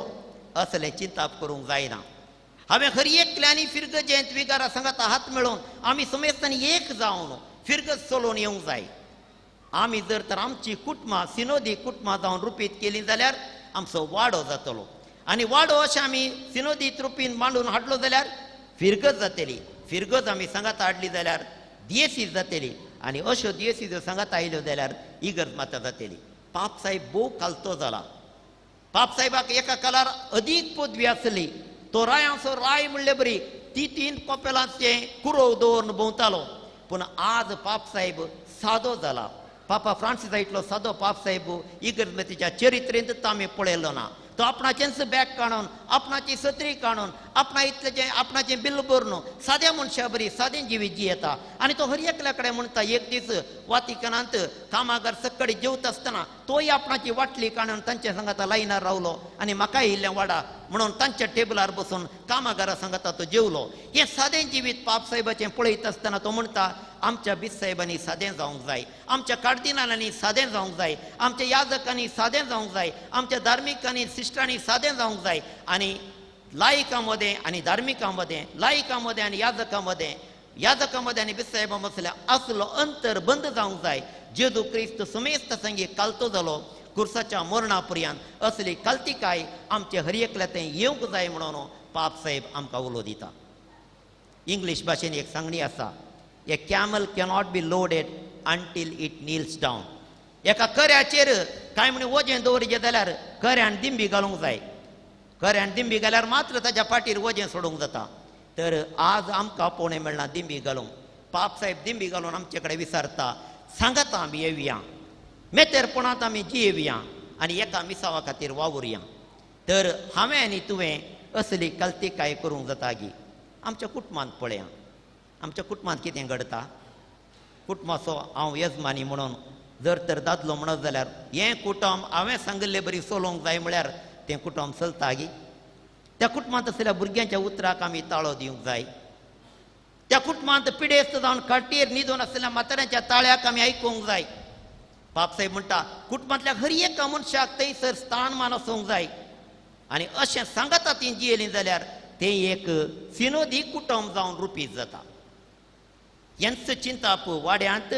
असलें चिंतप करूंक जायना. हांवें हर एकल्यांनी फिरगजेंत विगारा सांगाता हात मेळोवन आमी समेस्तांनी एक जावन फिरगत चलोवन येवंक जाय. आमी जर तर आमची कुटुंबां सिनोदी कुटुंबां जावन रुपीत केली जाल्यार आमचो वाडो जातलो, आनी वाडो अशें आमी सिनोदी रुपीन मांडून हाडलो जाल्यार फिरगत जातली. फिरगत आमी सांगाता हाडली जाल्यार दियेसीज जातली, आनी अश्यो दियेसीज सांगाता आयल्यो जाल्यार इगर्ज माता जातली. पाप साहेब भोव खालतो जाला. पाप साहेबाक एका कालार अदीक पदवी आसली. तो रायांचो राय म्हणले बरी ती तीन कोपेलांचे कुरोव दवरून भोंवतालो. पूण आज पाप साहेब सादो जाला. पापा फ्रांसिसा इतलो सादो पाप साहेब इगर्ज मातेच्या चरित्रेंत आमी पळयलो ना. तो आपणाचेंच बॅग काडून, आपणाची सत्री काडून, आपणा इतलें आपणाचें बिल भरून साद्या मनशा बरी सादें जिवीत जियेता. आनी तो हर एकल्या कडेन म्हणटा, एक दीस वातिकनांत कामागार सकाळी जेवता आसतना तोय आपणाची वाटली काडून तांच्या सांगाता लायनार रावलो आनी म्हाकाय इल्लें वाडा म्हणून तांच्या टेबलार बसून कामागारा सांगाता तो जेवलो. हें सादें जिवीत पाप साहेबाचें पळयता आसतना तो म्हणटा, आमच्या बिस्साहेबांनी सादें जावंक जाय, आमच्या कार्दिनालांनी सादें जावंक जाय, आमच्या याजकांनी सादें जावंक जाय, आमच्या धार्मिकांनी सिस्टरांनी सादें जावंक जाय. आनी लायिकां मदें आनी धार्मिकां मदें, लायिकां मदें आनी याजकां मदें, याजकां मदें आनी बिस्साहेबां मदलें असलो अंतर बंद जावंक जाय. जेजू क्रिस्त समेस्त संगी कालतो जालो कुर्साच्या मरणा पर्यंत. असली कालतिकाय आमचे हर एकल्या थंय येवंक जाय म्हणून पाप साहेब आमकां उलो दिता. इंग्लीश भाशेन एक सांगणी आसा, A camel cannot be loaded until it kneels down. एका कऱ्याचेर कांय म्हण वजें दवरिचें जाल्यार कऱ्यान दिंबी घालूंक जाय. कऱ्यान दिंबी घाल्यार मात्र ताच्या फाटीर वजें सोडूंक जाता. तर आज आमकां आपोवणें मेळना दिंबी घालूंक. पाप साहेब दिंबी घालून आमचे कडेन विचारता, सांगाता आमी येवया, मेतेरपणांत आमी जियेवया आनी एका मिसावा खातीर वावुरया. तर हांवें आनी तुवें असली कल्तिकाय करूंक जाता गी? आमच्या कुटुंबांत पळया, आमच्या कुटुंबांत कितें घडता? कुटुंबाचो हांव येजमानी म्हणून जर तर दादलो म्हणत जाल्यार हें कुटुंब हांवें सांगिल्ले बरी चलोवंक जाय म्हळ्यार तें कुटुंब चलता गी? त्या कुटुंबांत आसलेल्या भुरग्यांच्या उतराक आमी ताळो दिवंक जाय. त्या कुटुंबांत पिडेस्त जावन खाटीर न्हिदून आसलेल्या म्हाताऱ्यांच्या ताळ्याक आमी आयकूंक जाय. पाप साहेब म्हणटा, कुटुंबांतल्या हर एका मनशाक थंयसर स्थानमान आसूंक जाय. आनी अशें सांगता ती जियेलीं जाल्यार तें एक सिनोदी कुटुंब जावन रुपीत जाता. हेंच चिंताप वाड्यांत,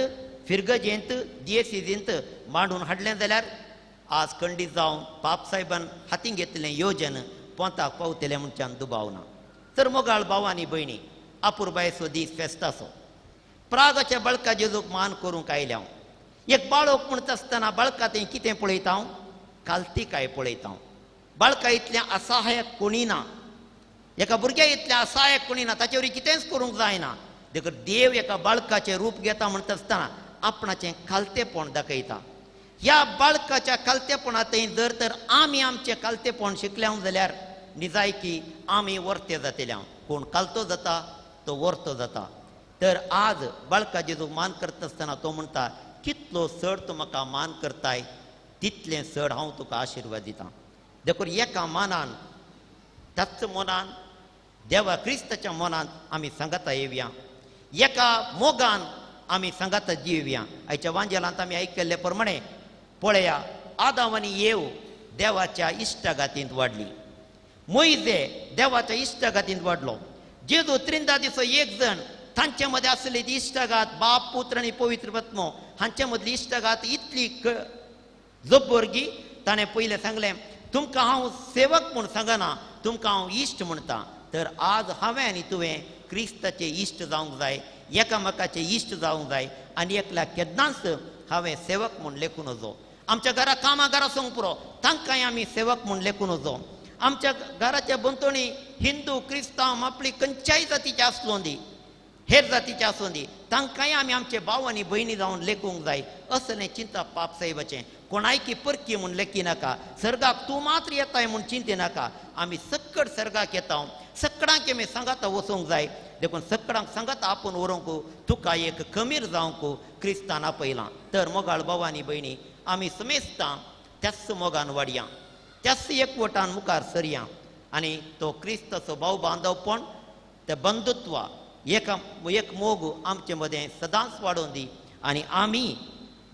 फिरगजेंत, दियेसिजींत मांडून हाडलें जाल्यार आज खंडीत जावन पाप साहेबान हातीन घेतलें योजन पोंताक पावतलें म्हणच्यान दुबाव ना. तर मोगाळ भाव आनी भयणी, अपुरबायेचो दीस फेस्ताचो. प्रागाच्या बाळका जेजूक मान करूंक आयल्या हांव. एक बाळक म्हणटा आसतना बाळका तें कितें पळयता हांव? कालतिकाय पळयता हांव. बाळका इतलें असहायक कोणी ना, एका भुरग्या इतलें असहायक कोणी ना, ताचे वरी कितेंच करूंक जायना. देखून देव एका बाळकाचें रूप घेता म्हणटा आसतना आपणाचें खालतेपण दाखयता. ह्या बाळकाच्या खालतेपणांतय जर तर आमी आमचें खालतेपण शिकल्या जाल्यार निजायकी आमी वर्ते जातले. कोण खालतो जाता तो वर्तो जाता. तर आज बाळका जेजूक मान करता आसतना तो म्हणटा कितलो चड तूं म्हाका मान करताय तितलें चड हांव तुका आशिर्वाद दितां. देखून एका मानान त्याच मनान देवा क्रिस्ताच्या मनान आमी सांगाता येवया, एका मोगान आमी सांगाता जिवया. आयच्या वांजेलांत आमी आयकल्ले प्रमाणे पळया आदाम आनी येव देवाच्या इश्टागातींत वाडली, मोयजे देवाच्या इश्टागातींत वाडलो, जेजू त्रिंदादीचो एक जण तांचे मदें आसली ती इश्टागात बाप पुत्र आनी पवित्र आत्मो हांचे मदली इश्टागात इतली जबरगी. ताणें पयलें सांगलें तुमकां हांव सेवक म्हूण सांगना, तुमकां हांव इश्ट म्हणटा. तर आज हांवें आनी तुवें क्रिस्ताचे इश्ट जावंक जाय, एकामेकाचे इश्ट जावंक जाय आनी एकल्या केन्नाच हांवें सेवक म्हूण लेखूं नजो. आमच्या घरा कामागार आसूंक पुरो तांकांय आमी सेवक म्हूण लेखूं नजो. आमच्या घराच्या भोंवतणी हिंदू क्रिस्तांव आपली खंयच्याय जातीचे आसलो दी हेर जातीचे आसूं दी तांकांय आमी आमचे भाव आनी भयणी जावन लेखूंक जाय. असलें चिंतप पाप साहेबाचें. कोणायकी परकी म्हूण लेखी नाका, सर्गाक तूं मात्र येताय म्हूण चिंती नाका. आमी सक्कड सर्गाक येता, सकडांक आमी सांगाता वचूंक जाय. देखून सकडांक सांगाता आपूण व्हरूंक तुका एक खमीर जावंक क्रिस्तान आपयलां. तर मोगाळ भाव आनी भयणी आमी समेस्तां त्याच मोगान वाडया, त्याच एकवटान मुखार सरया आनी तो क्रिस्ताचो भाव बांदवपण ते बंधुत्व एक मोग आमचे मदें सदांच वाडोवन दी आनी आमी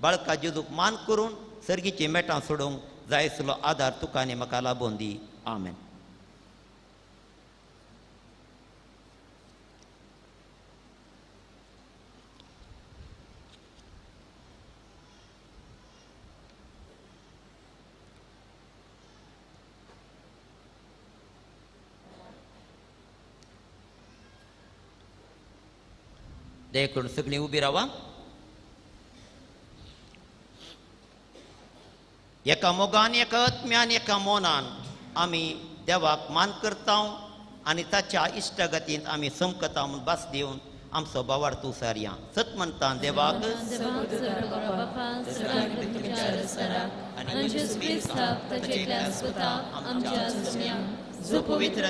बाळका जेजूक मान करून सर्गीची मेटां सोडूंक जाय आसलो आदार तुका आनी म्हाका लाबोवन दी. आमेन. दया करून सगळीं उबी रावा. एका मोगान एका आत्म्यान एका मोनान आमी देवाक मान करता आनी ताच्या इश्टागतींत आमी समकता म्हूण भास दिवन आमचो भावार्थ उसारया. सत म्हणटा देवाक जो पवित्र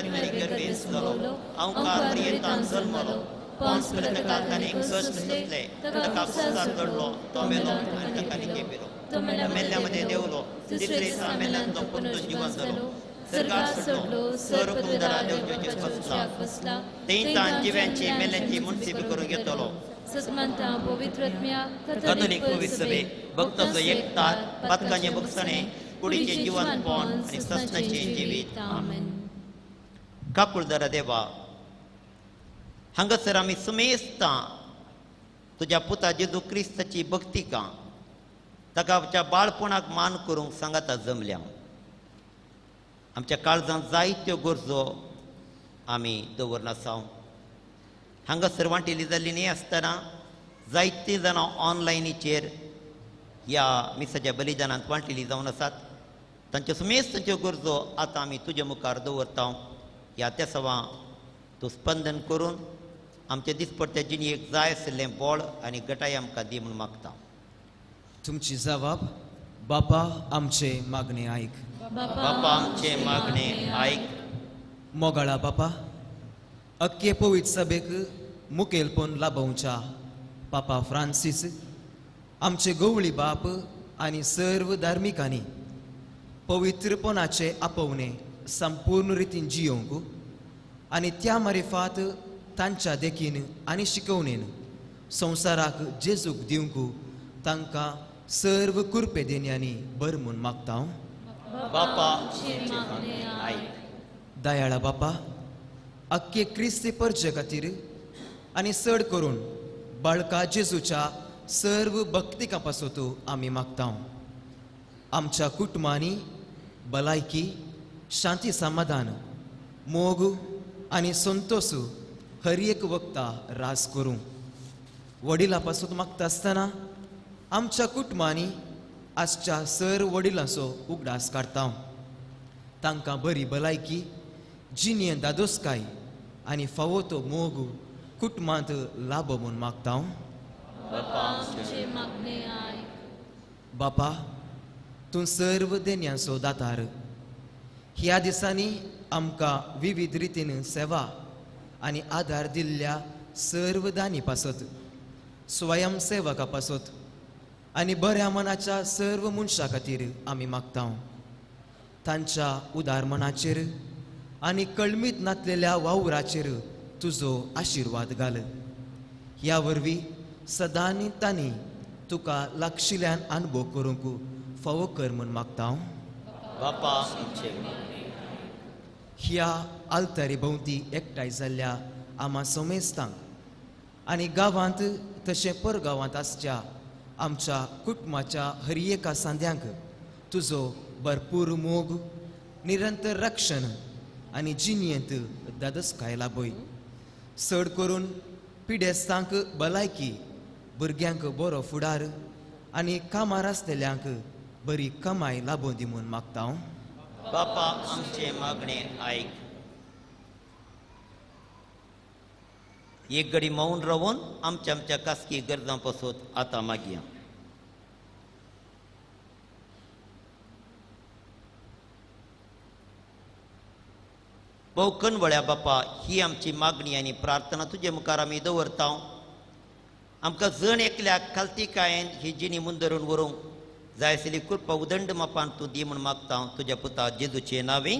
अवकार पर्यंतान जल्मलो ताका ताणें कश्ट सोंसले, ताका कुस्तार चडलो, तो मेलो आनी ताका निकेपिलो. मेल्ल्या मदें देंवलो, तिसरे दिसा मेल्ल्यांतलो परतून जिवन जालो, सर्गार सोडलो, सर कुंदरा देवचेर बसला, थंयच्यान जिव्यांची मेल्ल्यांची मुनसिबी करूंक येतलो. कथोलीक पवित्र सभे भक्ताचो एकतार, पातकांचें भोगसणें, कुडीचें जिवनपण आनी सस्नाचें जिवीत. आमेन. काकुळदारा देवा, हांगासर आमी सुमेस्तां तुज्या पुता जेजू क्रिस्ताची भक्तिका ताका आमच्या बाळपणाक मान करूंक सांगाता जमल्या. आमच्या काळजांत जायत्यो गरजो आमी दवरनासाव. हांगासर वांटेली जाल्ली न्ही आसतना जायतीं जाणां ऑनलायनीचेर ह्या मिसाच्या बलिदानांत वांटेली जावन आसात. तांच्यो सुमेस्त तांच्यो गरजो आतां आमी तुजे मुखार दवरता. ह्या तेसवां तूं स्पंदन करून आमचे दिसपडटे जिणेक जाय आशिल्लें बळ आनी गटाय आमकां दी म्हूण मागता. तुमची जबाब बापा आमचे मागणे आयक, बापा आमचे मागणे आयक. मोगाळा बापा, अक्के पवित्र सभेक मुखेलपण लाभोवच्या पापा फ्रांसीस आमचे गवळी बाप आनी सर्व धार्मिकांनी पवित्रपणाचे आपोवणे संपूर्ण रितीन जियोवंक आनी त्या मारिफात तांच्या देखीन आनी शिकवणेन संवसाराक जेजूक दिवंक तांकां सर्व कुरपे देण्यांनी बर म्हूण मागता. बापा दयाळा बापा, अख्खे क्रिस्ती परजे खातीर आनी चड करून बाळका जेजूच्या सर्व भक्तिका पासत आमी मागता. आमच्या कुटुंबांनी भलायकी, शांती, समाधान, मोग आनी संतोष हर एक वक्ता रास करूं. वडिलां पासून मागता आसतना आमच्या कुटुंबांनी आजच्या सर वडिलांचो उगडास काडटा. तांकां बरी भलायकी, जिणें दादोसकाय आनी फावो तो मोग कुटुंबांत लाभ म्हूण मागता. बापा, तूं सर्व देण्यांचो दातार. ह्या दिसांनी आमकां विविध रितीन सेवा आनी आदार दिल्ल्या सर्व दानी पासत, स्वयंसेवका पासत आनी बऱ्या मनाच्या सर्व मनशां खातीर आमी मागता. तांच्या उदार मनाचेर आनी कळमीत नातलेल्या वावराचेर तुजो आशिर्वाद घाल. ह्या वरवीं सदांनी तांणी तुका लागशिल्ल्यान अनुभव करूंक फावो कर म्हूण मागता. बापा, ह्या आल्तारी भोंवती एकठांय जाल्ल्या आमा समेस्तांक आनी गांवांत तशें परगांवांत आसच्या आमच्या कुटुंबाच्या हर एका सांद्यांक तुजो भरपूर मोग, निरंतर रक्षण आनी जिणेंत दादसकाय लाभय. चड करून पिडेस्तांक भलायकी, भुरग्यांक बरो फुडार आनी कामार आसलेल्यांक बरी कमाय लाभोवं दी म्हूण मागता. बापा, आमचें मागणें आयक. एक घडी मौन रावन आमच्या आमच्या खासगी गरजां पासत आतां मागया. भोव कणवळ्या बापा, ही आमची मागणी आनी प्रार्थना तुजे मुखार आमी दवरता. आमकां जण एकल्याक खालतीकायेन ही जिणी मुंदरून व्हरूंक जाय आशिल्ली कृपा उदंड मापान तूं दी म्हूण मागता तुज्या पुता जेजूचे नांवे.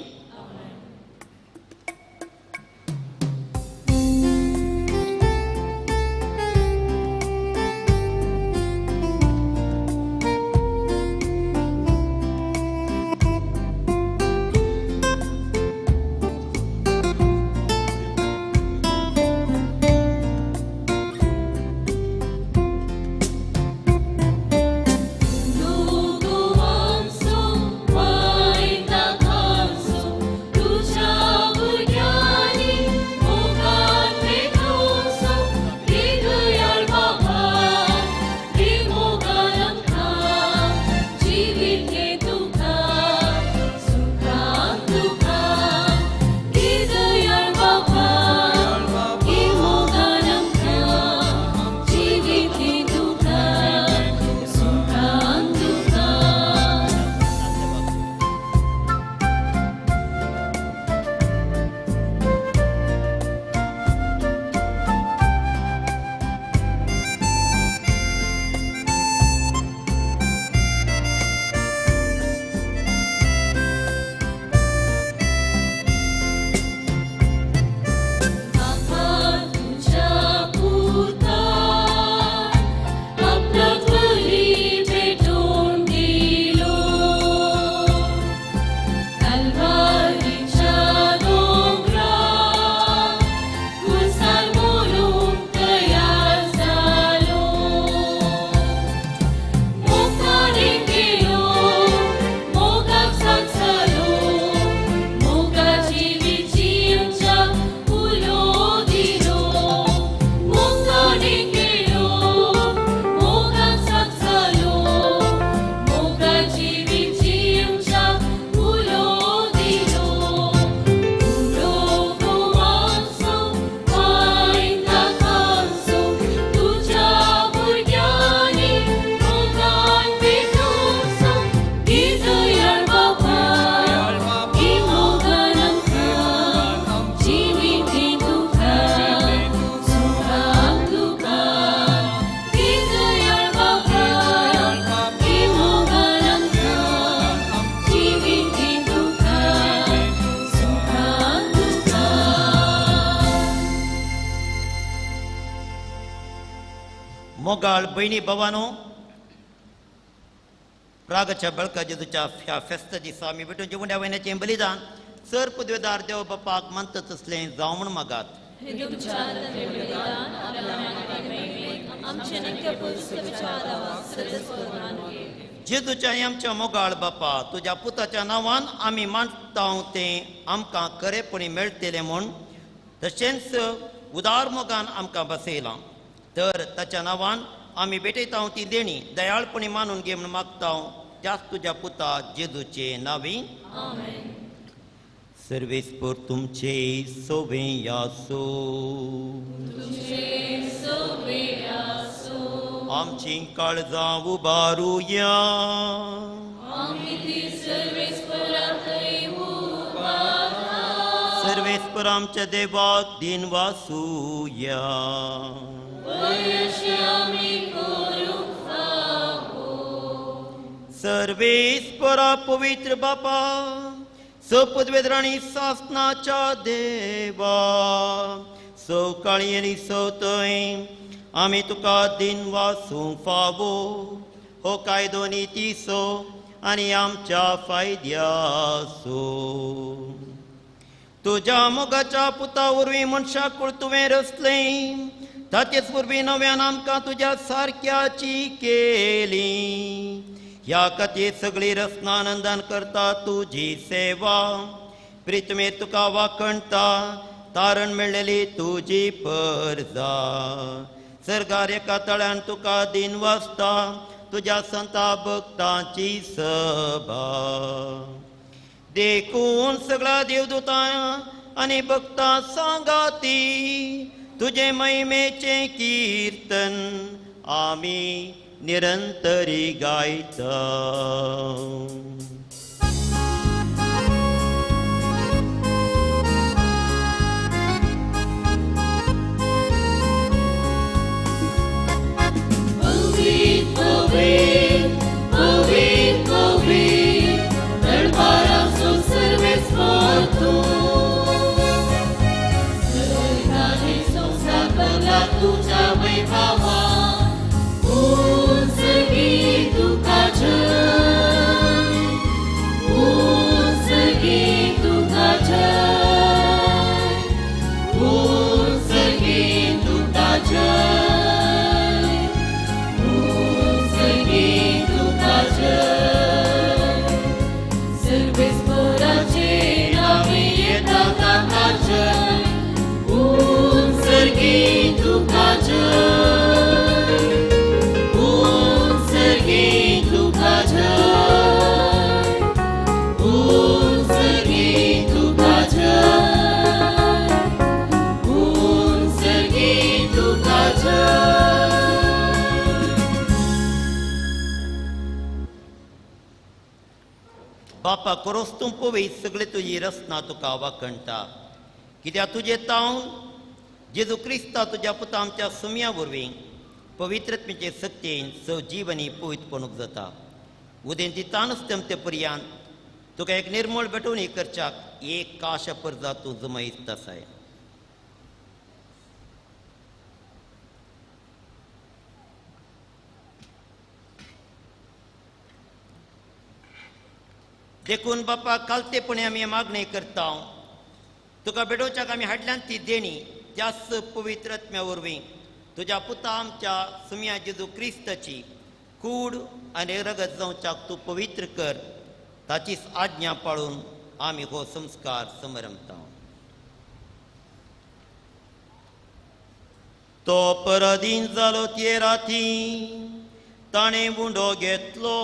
मोगाळ भयणी भावानो, रागाच्या बळका जेजूच्या ह्या फेस्त दिसा आमी भेटून जेवण वयण्याचें बलिदान सर पदवेदार देव बापाक मानता तसलें जावं म्हूण मागात. जेजूच्या आमच्या मोगाळ बापा, तुज्या पुताच्या नांवान आमी मानता तें आमकां खरेपणी मेळटलें म्हूण तशेंच उदार मोगान आमकां बसयलां. तर ताच्या नांवान आमी भेटयता ती देणी दयाळपणी मानून घे म्हूण मागता त्याच तुज्या पुता जेजूचे नांवी. सर्वेस्पर तुमचे सोवे आसो, आमची काळजां उबारुया. सर्वेस्पर सर्वेस्पर आमच्या देवाक दिन वासुया. सर्वेस्परा पवित्र बापा सपदवेद्राणी सासनाच्या देवा सवकाळी आनी सवतय आमी तुका दिन वासूंक फावो हो कायदो नितीचो आनी आमच्या फायद्याचो. तुज्या मोगाच्या पुता वरवीं मनशाकूळ तुवें रचलें ताचेच वरवीं नव्यान आमकां तुज्या सारक्याची केली. ह्या खातीर सगळी रचना आनंदान करता तुजी सेवा प्रितमेर तुका वाखणता तारण मेळ्ळेली तुजी परजा. सर्गार एका तळ्यान तुका दिन वाचता तुज्या संता भक्तांची सभा. देखून सगळ्या देवदूतां आनी भक्तां सांगाती तुजे महिमेचें कीर्तन आमी निरंतरी गायता. पवित्र पवित्र पवित्र दरबाराचो सर्वेस्पर तूं स्वर्गाने संवसार भरला तुज्या वैभवान उंचगी तुका जय उंचगी तुका जय उंचगी तुका जय. बापा कोरोस तूं पळय सगळे तुजी रचना तुका वाखणटा कित्याक तुजें तावन जेजू क्रिस्ता तुज्या पुता आमच्या सुम्या वरवीं पवित्रत्मेचे सक्तेन सजीवनी पवित्रपणूक जाता. उदेंती तानच तेमते पर्यांत तुका एक निर्मळ भेटवणी करच्याक एक काश परजा तूं जमयत आसाय. देखून बापा कालतेपणी आमी मागणी करता तुका भेटोवच्याक आमी हाडल्यान ती देणी त्याच पवित्र आत्म्या वरवीं तुज्या पुता आमच्या सुम्या जेजू क्रिस्ताची कूड आनी रगत जावच्याक तूं पवित्र कर ताचीच आज्ञा पाळून आमी हो संस्कार समरमता. तो पराधीन जालो ते राती ताणें उंडो घेतलो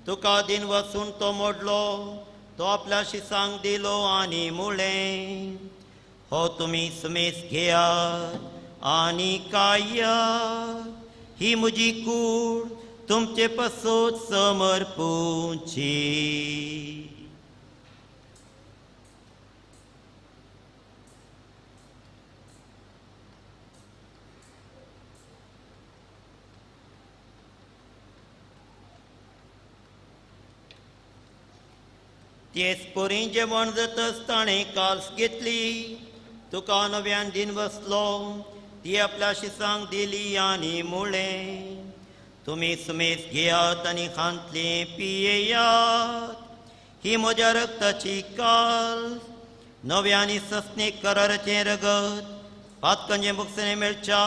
तुका दिन वसून तो मोडलो तो आपल्या शिसांक दिलो आनी मुळें हो तुमी सुमेस घेयात आनी खायात ही म्हजी कूड तुमचे पासत समर्पुची. तेच परी जेवण जातच ताणें काल्स घेतली तुका नव्यान दिन बसलो ती आपल्या शिसांक दिली आनी मुळें तुमी सुमेस घेयात आनी खांतली पियेयात ही म्हज्या रक्ताची काल नव्या आनी सस्नी कराराचें रगत पातकांचें बक्षणें मेळच्या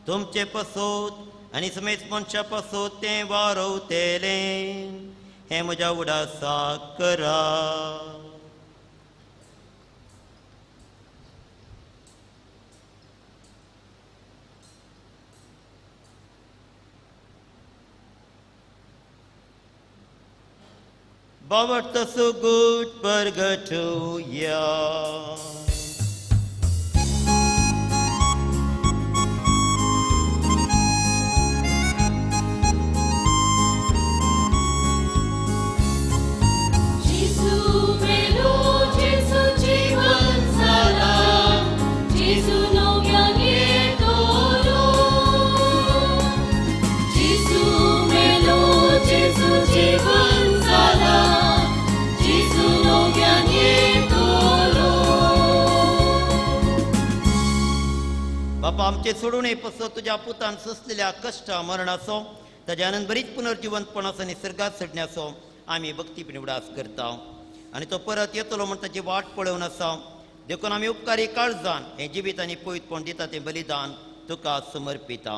तुमचे पासत आनी सुमेस मनशा पासत तें वारवतेलें हें म्हज्या उडासाक करा. बाबट सुगूट परगटुया. Gesù melo, Gesù जीवन बापा आमचे सोडून पसो तुज्या पुतान सोंसलेल्या कश्ट मरणाचो ताज्या आनंद पुनर्जिवंतपणाचो निसर्गात सडण्याचो आमी भक्तीपणी उडास करता आनी तो परत येतलो म्हण ताची वाट पळोवन आसा. देखून आमी उपकारी काळजान हें जिवीत आनी पवित्रपण दिता तें बलिदान तुका समर्पिता.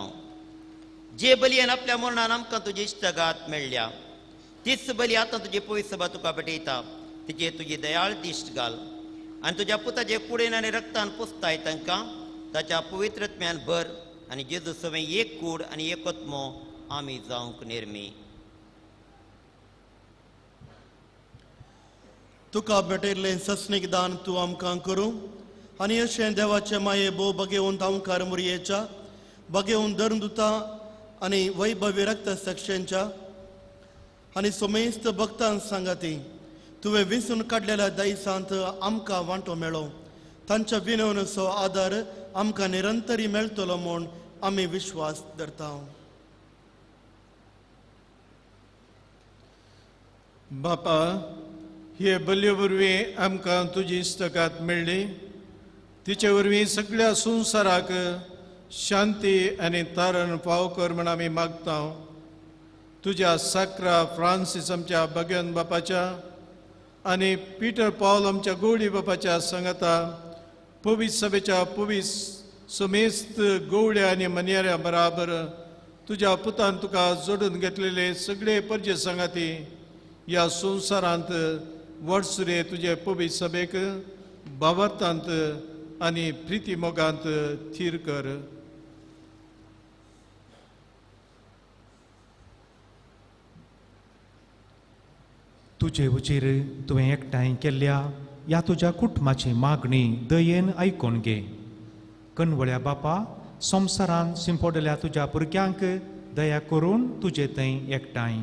जे बलियेन आपल्या मरणान आमकां तुजी इश्टगात मेळ्ळ्या तीच बली आतां तुजी पवित्र सभा तुका भेटयता. तिचेर तुजी दयाळ दिश्ट घाल आनी तुज्या पुताचे कुडेन आनी रक्तान पुसताय तांकां ताच्या पवित्रत्म्यान भर आनी जेजू सवें एक कूड आनी एक आत्मो आमी जावंक निर्मी. तुका भेटयल्लें सस्नीक दान तूं आमकां करूं आनी अशें देवाचे माये भोव बगेवन तांकार मुरयेच्या बगेवन धर्मदुता आनी वैभवी रक्त साक्षेंच्या आनी सोमेस्त भक्तांक सांगाती तुवें विसून काडलेल्या दायसांत आमकां वांटो मेळो. तांच्या विनवणेचो आदार आमकां निरंतरी मेळटलो म्हूण आमी विश्वास धरता. बापा, हे बलये वरवीं आमकां तुजी इश्टगात मेळ्ळी. तिचे वरवीं सगळ्या संवसाराक शांती आनी तारण फाव कर म्हण आमी मागता. तुज्या साक्रा फ्रांसीस आमच्या भगवन बापाच्या आनी पिटर पावल आमच्या गोवळी बापाच्या सांगाता पवित्र सभेच्या पवित्र समेस्त गोवळ्या आनी मनयाऱ्या बराबर तुज्या पुतान तुका जोडून घेतलेले सगळे परजे सांगाती ह्या संवसारांत वर्सुरे तुजे पवित्र सभेक भावार्थांत आनी प्रिती मोगांत थीर कर. तुजे उचेर तुवें एकठांय केल्ल्या ह्या तुज्या कुटुंबाची मागणी दयेन आयकून घे. कनवळ्या बापा, संवसारान शिंपडल्या तुज्या भुरग्यांक दया करून तुजे थंय एकठांय.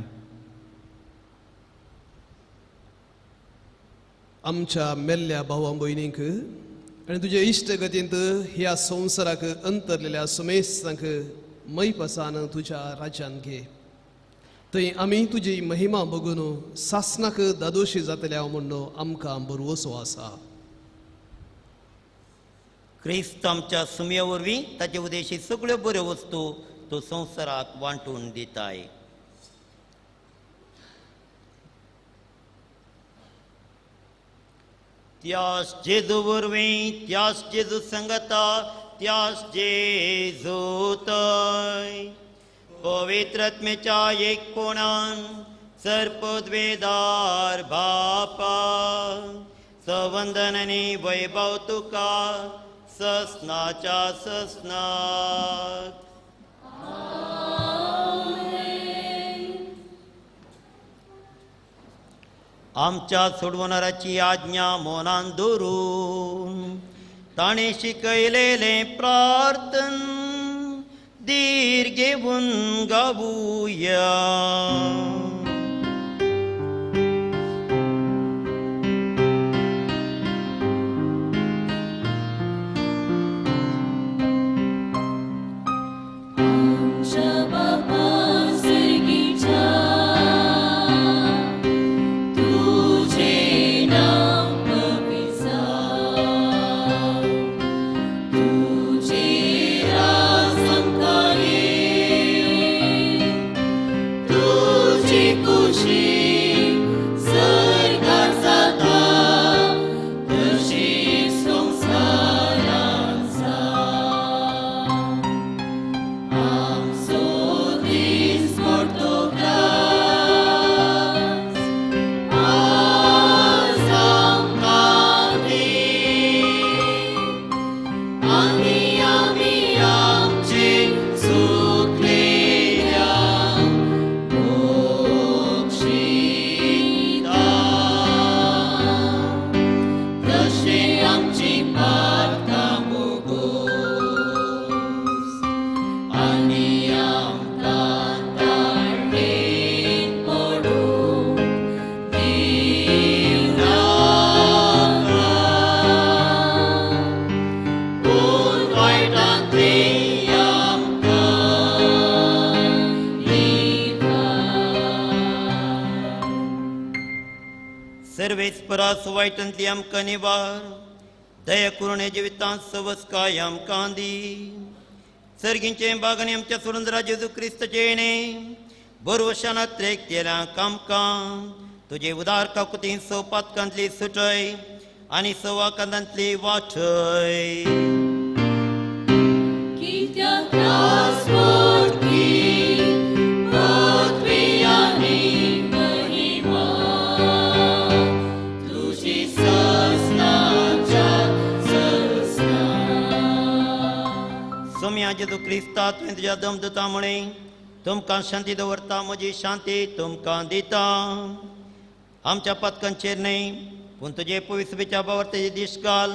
आमच्या मेल्ल्या भावा भयणींक आनी तुजे इश्टगतींत ह्या संवसाराक अंतरलेल्या समेस्तांक मैपसान तुज्या राज्यांत घे. थंय आमी तुजी महिमा बघून सासनाक दादोशी जातल्या म्हूण आमकां बरवसो आसा. क्रिस्त आमच्या सुमये वरवीं ताचे उदेशी सगळ्यो बऱ्यो वस्तू तो संवसाराक वांटून दिताय. त्यास जेजू वरवीं, त्यास जेजू संगता, त्यास जेजू तय पवित्रत्मेच्या एकपणान सर्पद्वेदार बापा सवंदन आनी वैभव तुका ससनाच्या ससनाक. आमच्या सोडवणाराची आज्ञा मोनान दवरून ताणें शिकयलेलें प्रार्थन धीर घेवन गावुया. सर्गींचे बागांनी आमच्या सोडून जेजू क्रिस्ताचें येणें बरवशानात त्रेक कामकाम तुजे उदार काकुतीन स पातकांतली सुटय आनी सवा कांदांतली वाचय. सोम्या जेजू क्रिस्ता तुवें तुज्या दमदुता म्हळें तुमकां शांती दवरता, म्हजी शांती तुमकां दिता. आमच्या पातकांचेर न्हय पूण तुजे पवित्रतेच्या भावार तुजी दीस घाल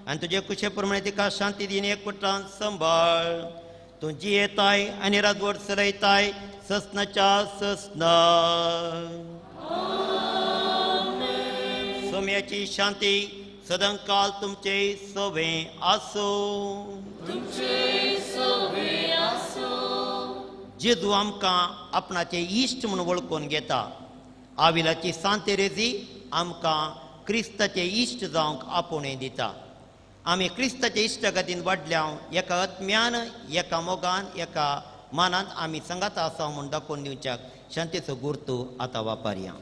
आनी तुजे कुशे प्रमाणे तिका शांती दीन एकवटान संभाळ. तूं जियेताय आनी राजवट चलयताय ससनाच्या ससना. सोम्याची शांती सदांकाल तुमचे सोवे आसूं. जेजू आमकां आपणाचे इश्ट म्हूण वळखून घेता. आविलाची सांतेरेजी आमकां क्रिस्ताचे इश्ट जावंक आपोवणें दिता. आमी क्रिस्ताचे इश्टागतीन वाडल्या एका आत्म्यान, एका मोगान, एका मानान आमी सांगाता आसा म्हूण दाखोवन दिवच्याक शांतीचो गुर्तू आतां वापरया.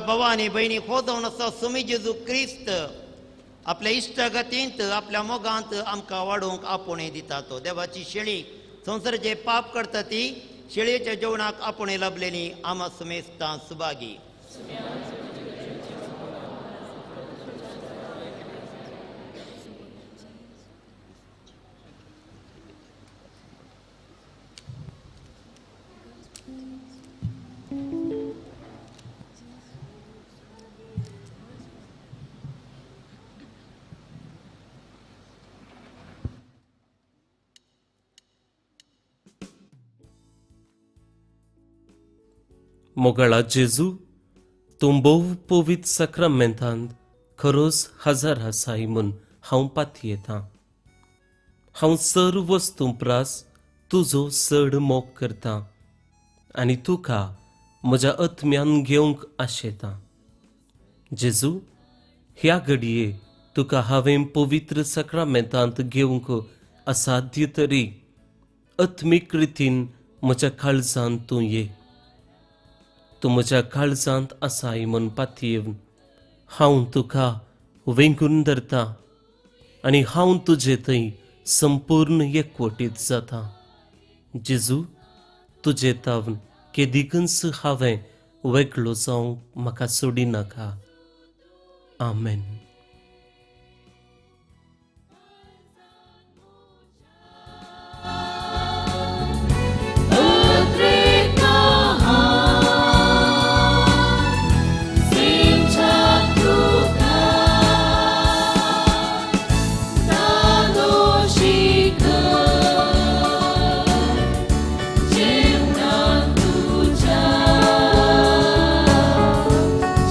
भावानी भयणी हो जावन आसा सुमी जेजू क्रिस्त आपल्या इश्टागतींत आपल्या मोगांत आमकां वाडोवंक आपोवणें दिता. तो देवाची शेळी संवसाराचे पाप करता ती शेळयेच्या जेवणाक आपोवणें लाभलेली आमा सुमेस्तां सुभागी. मोगाळा जेजू, तूं भोव पवित्र साक्रामेंतांत खरोच हजार आसाय म्हूण हांव पातयेतां. हांव सर्व वस्तूं प्रास तुजो चड मोग करतां आनी तुका म्हज्या आत्म्यान घेवंक आशेतां. जेजू, ह्या घडये तुका हांवें पवित्र साक्रामेंतांत घेवंक असाध्य तरी आत्मीक रितीन म्हज्या काळजांत तूं ये. तूं म्हज्या काळजांत आसाय म्हूण पातयेवन हांव तुका वेंगून धरता आनी हांव तुजे थंय संपूर्ण एकवटीत जाता. जेजू, तुजे तावन केदिकूच हांवें वेगळो जावंक म्हाका सोडिनाका. आमेन.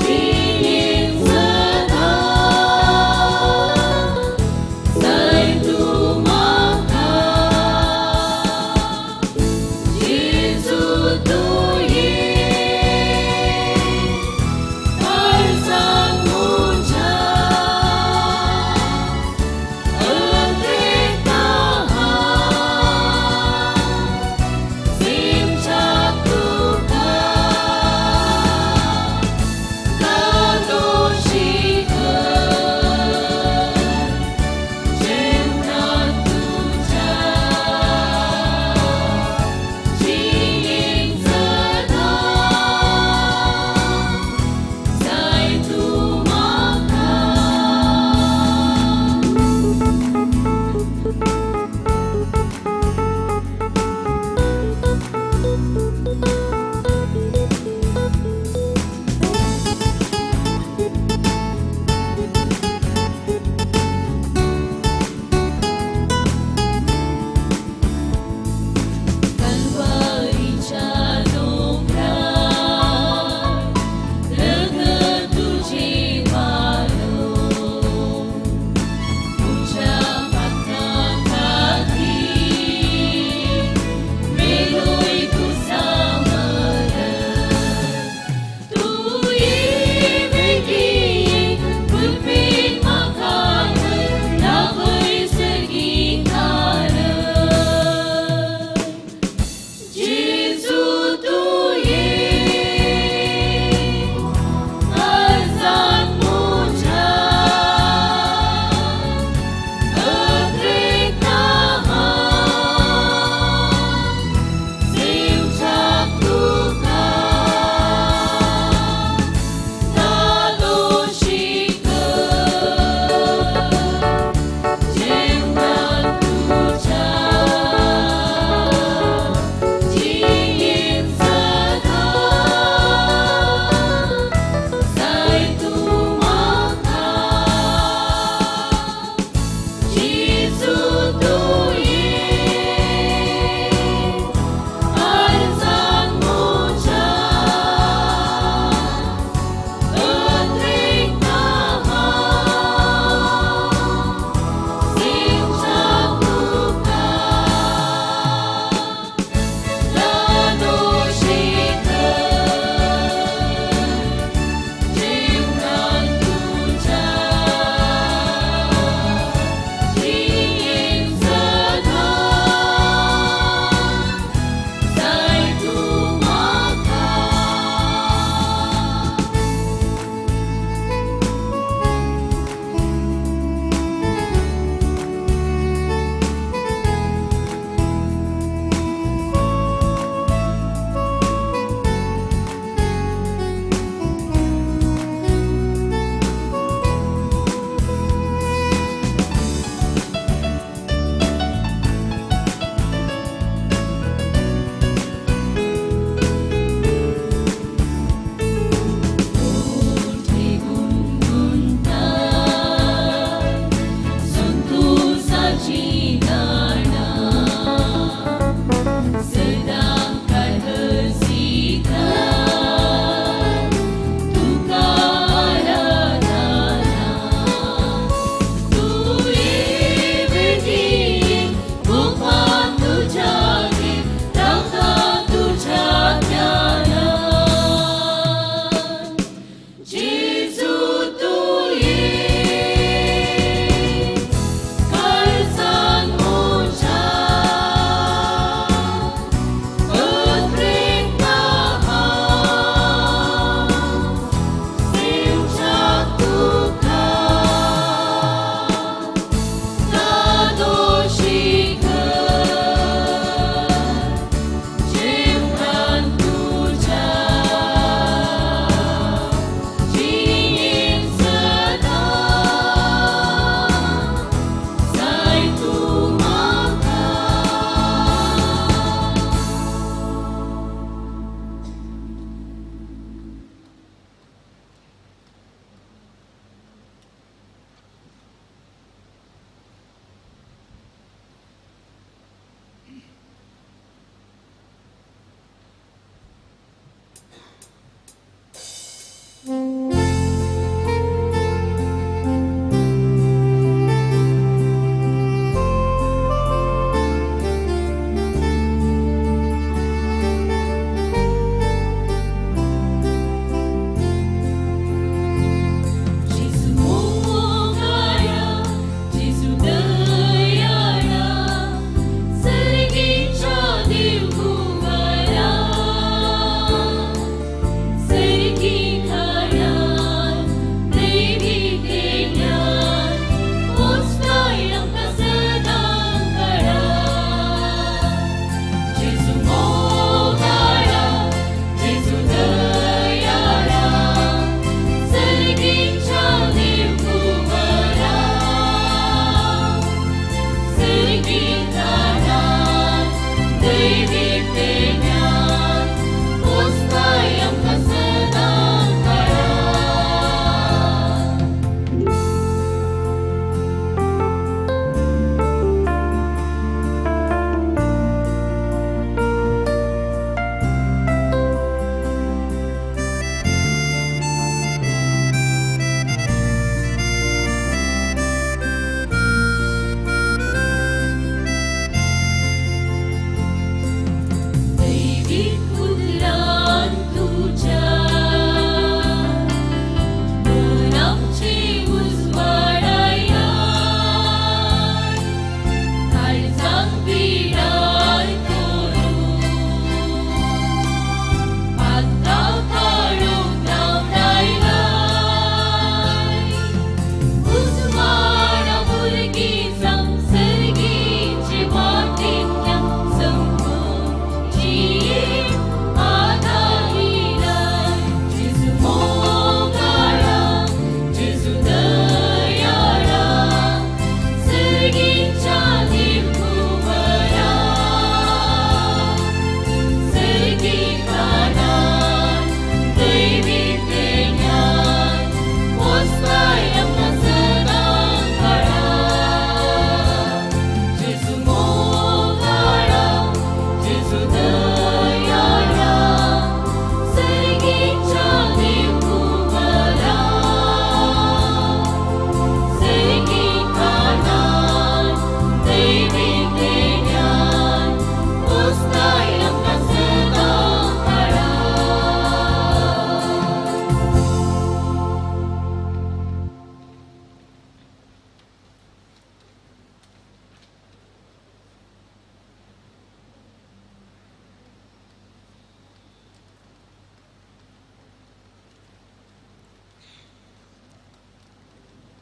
Jina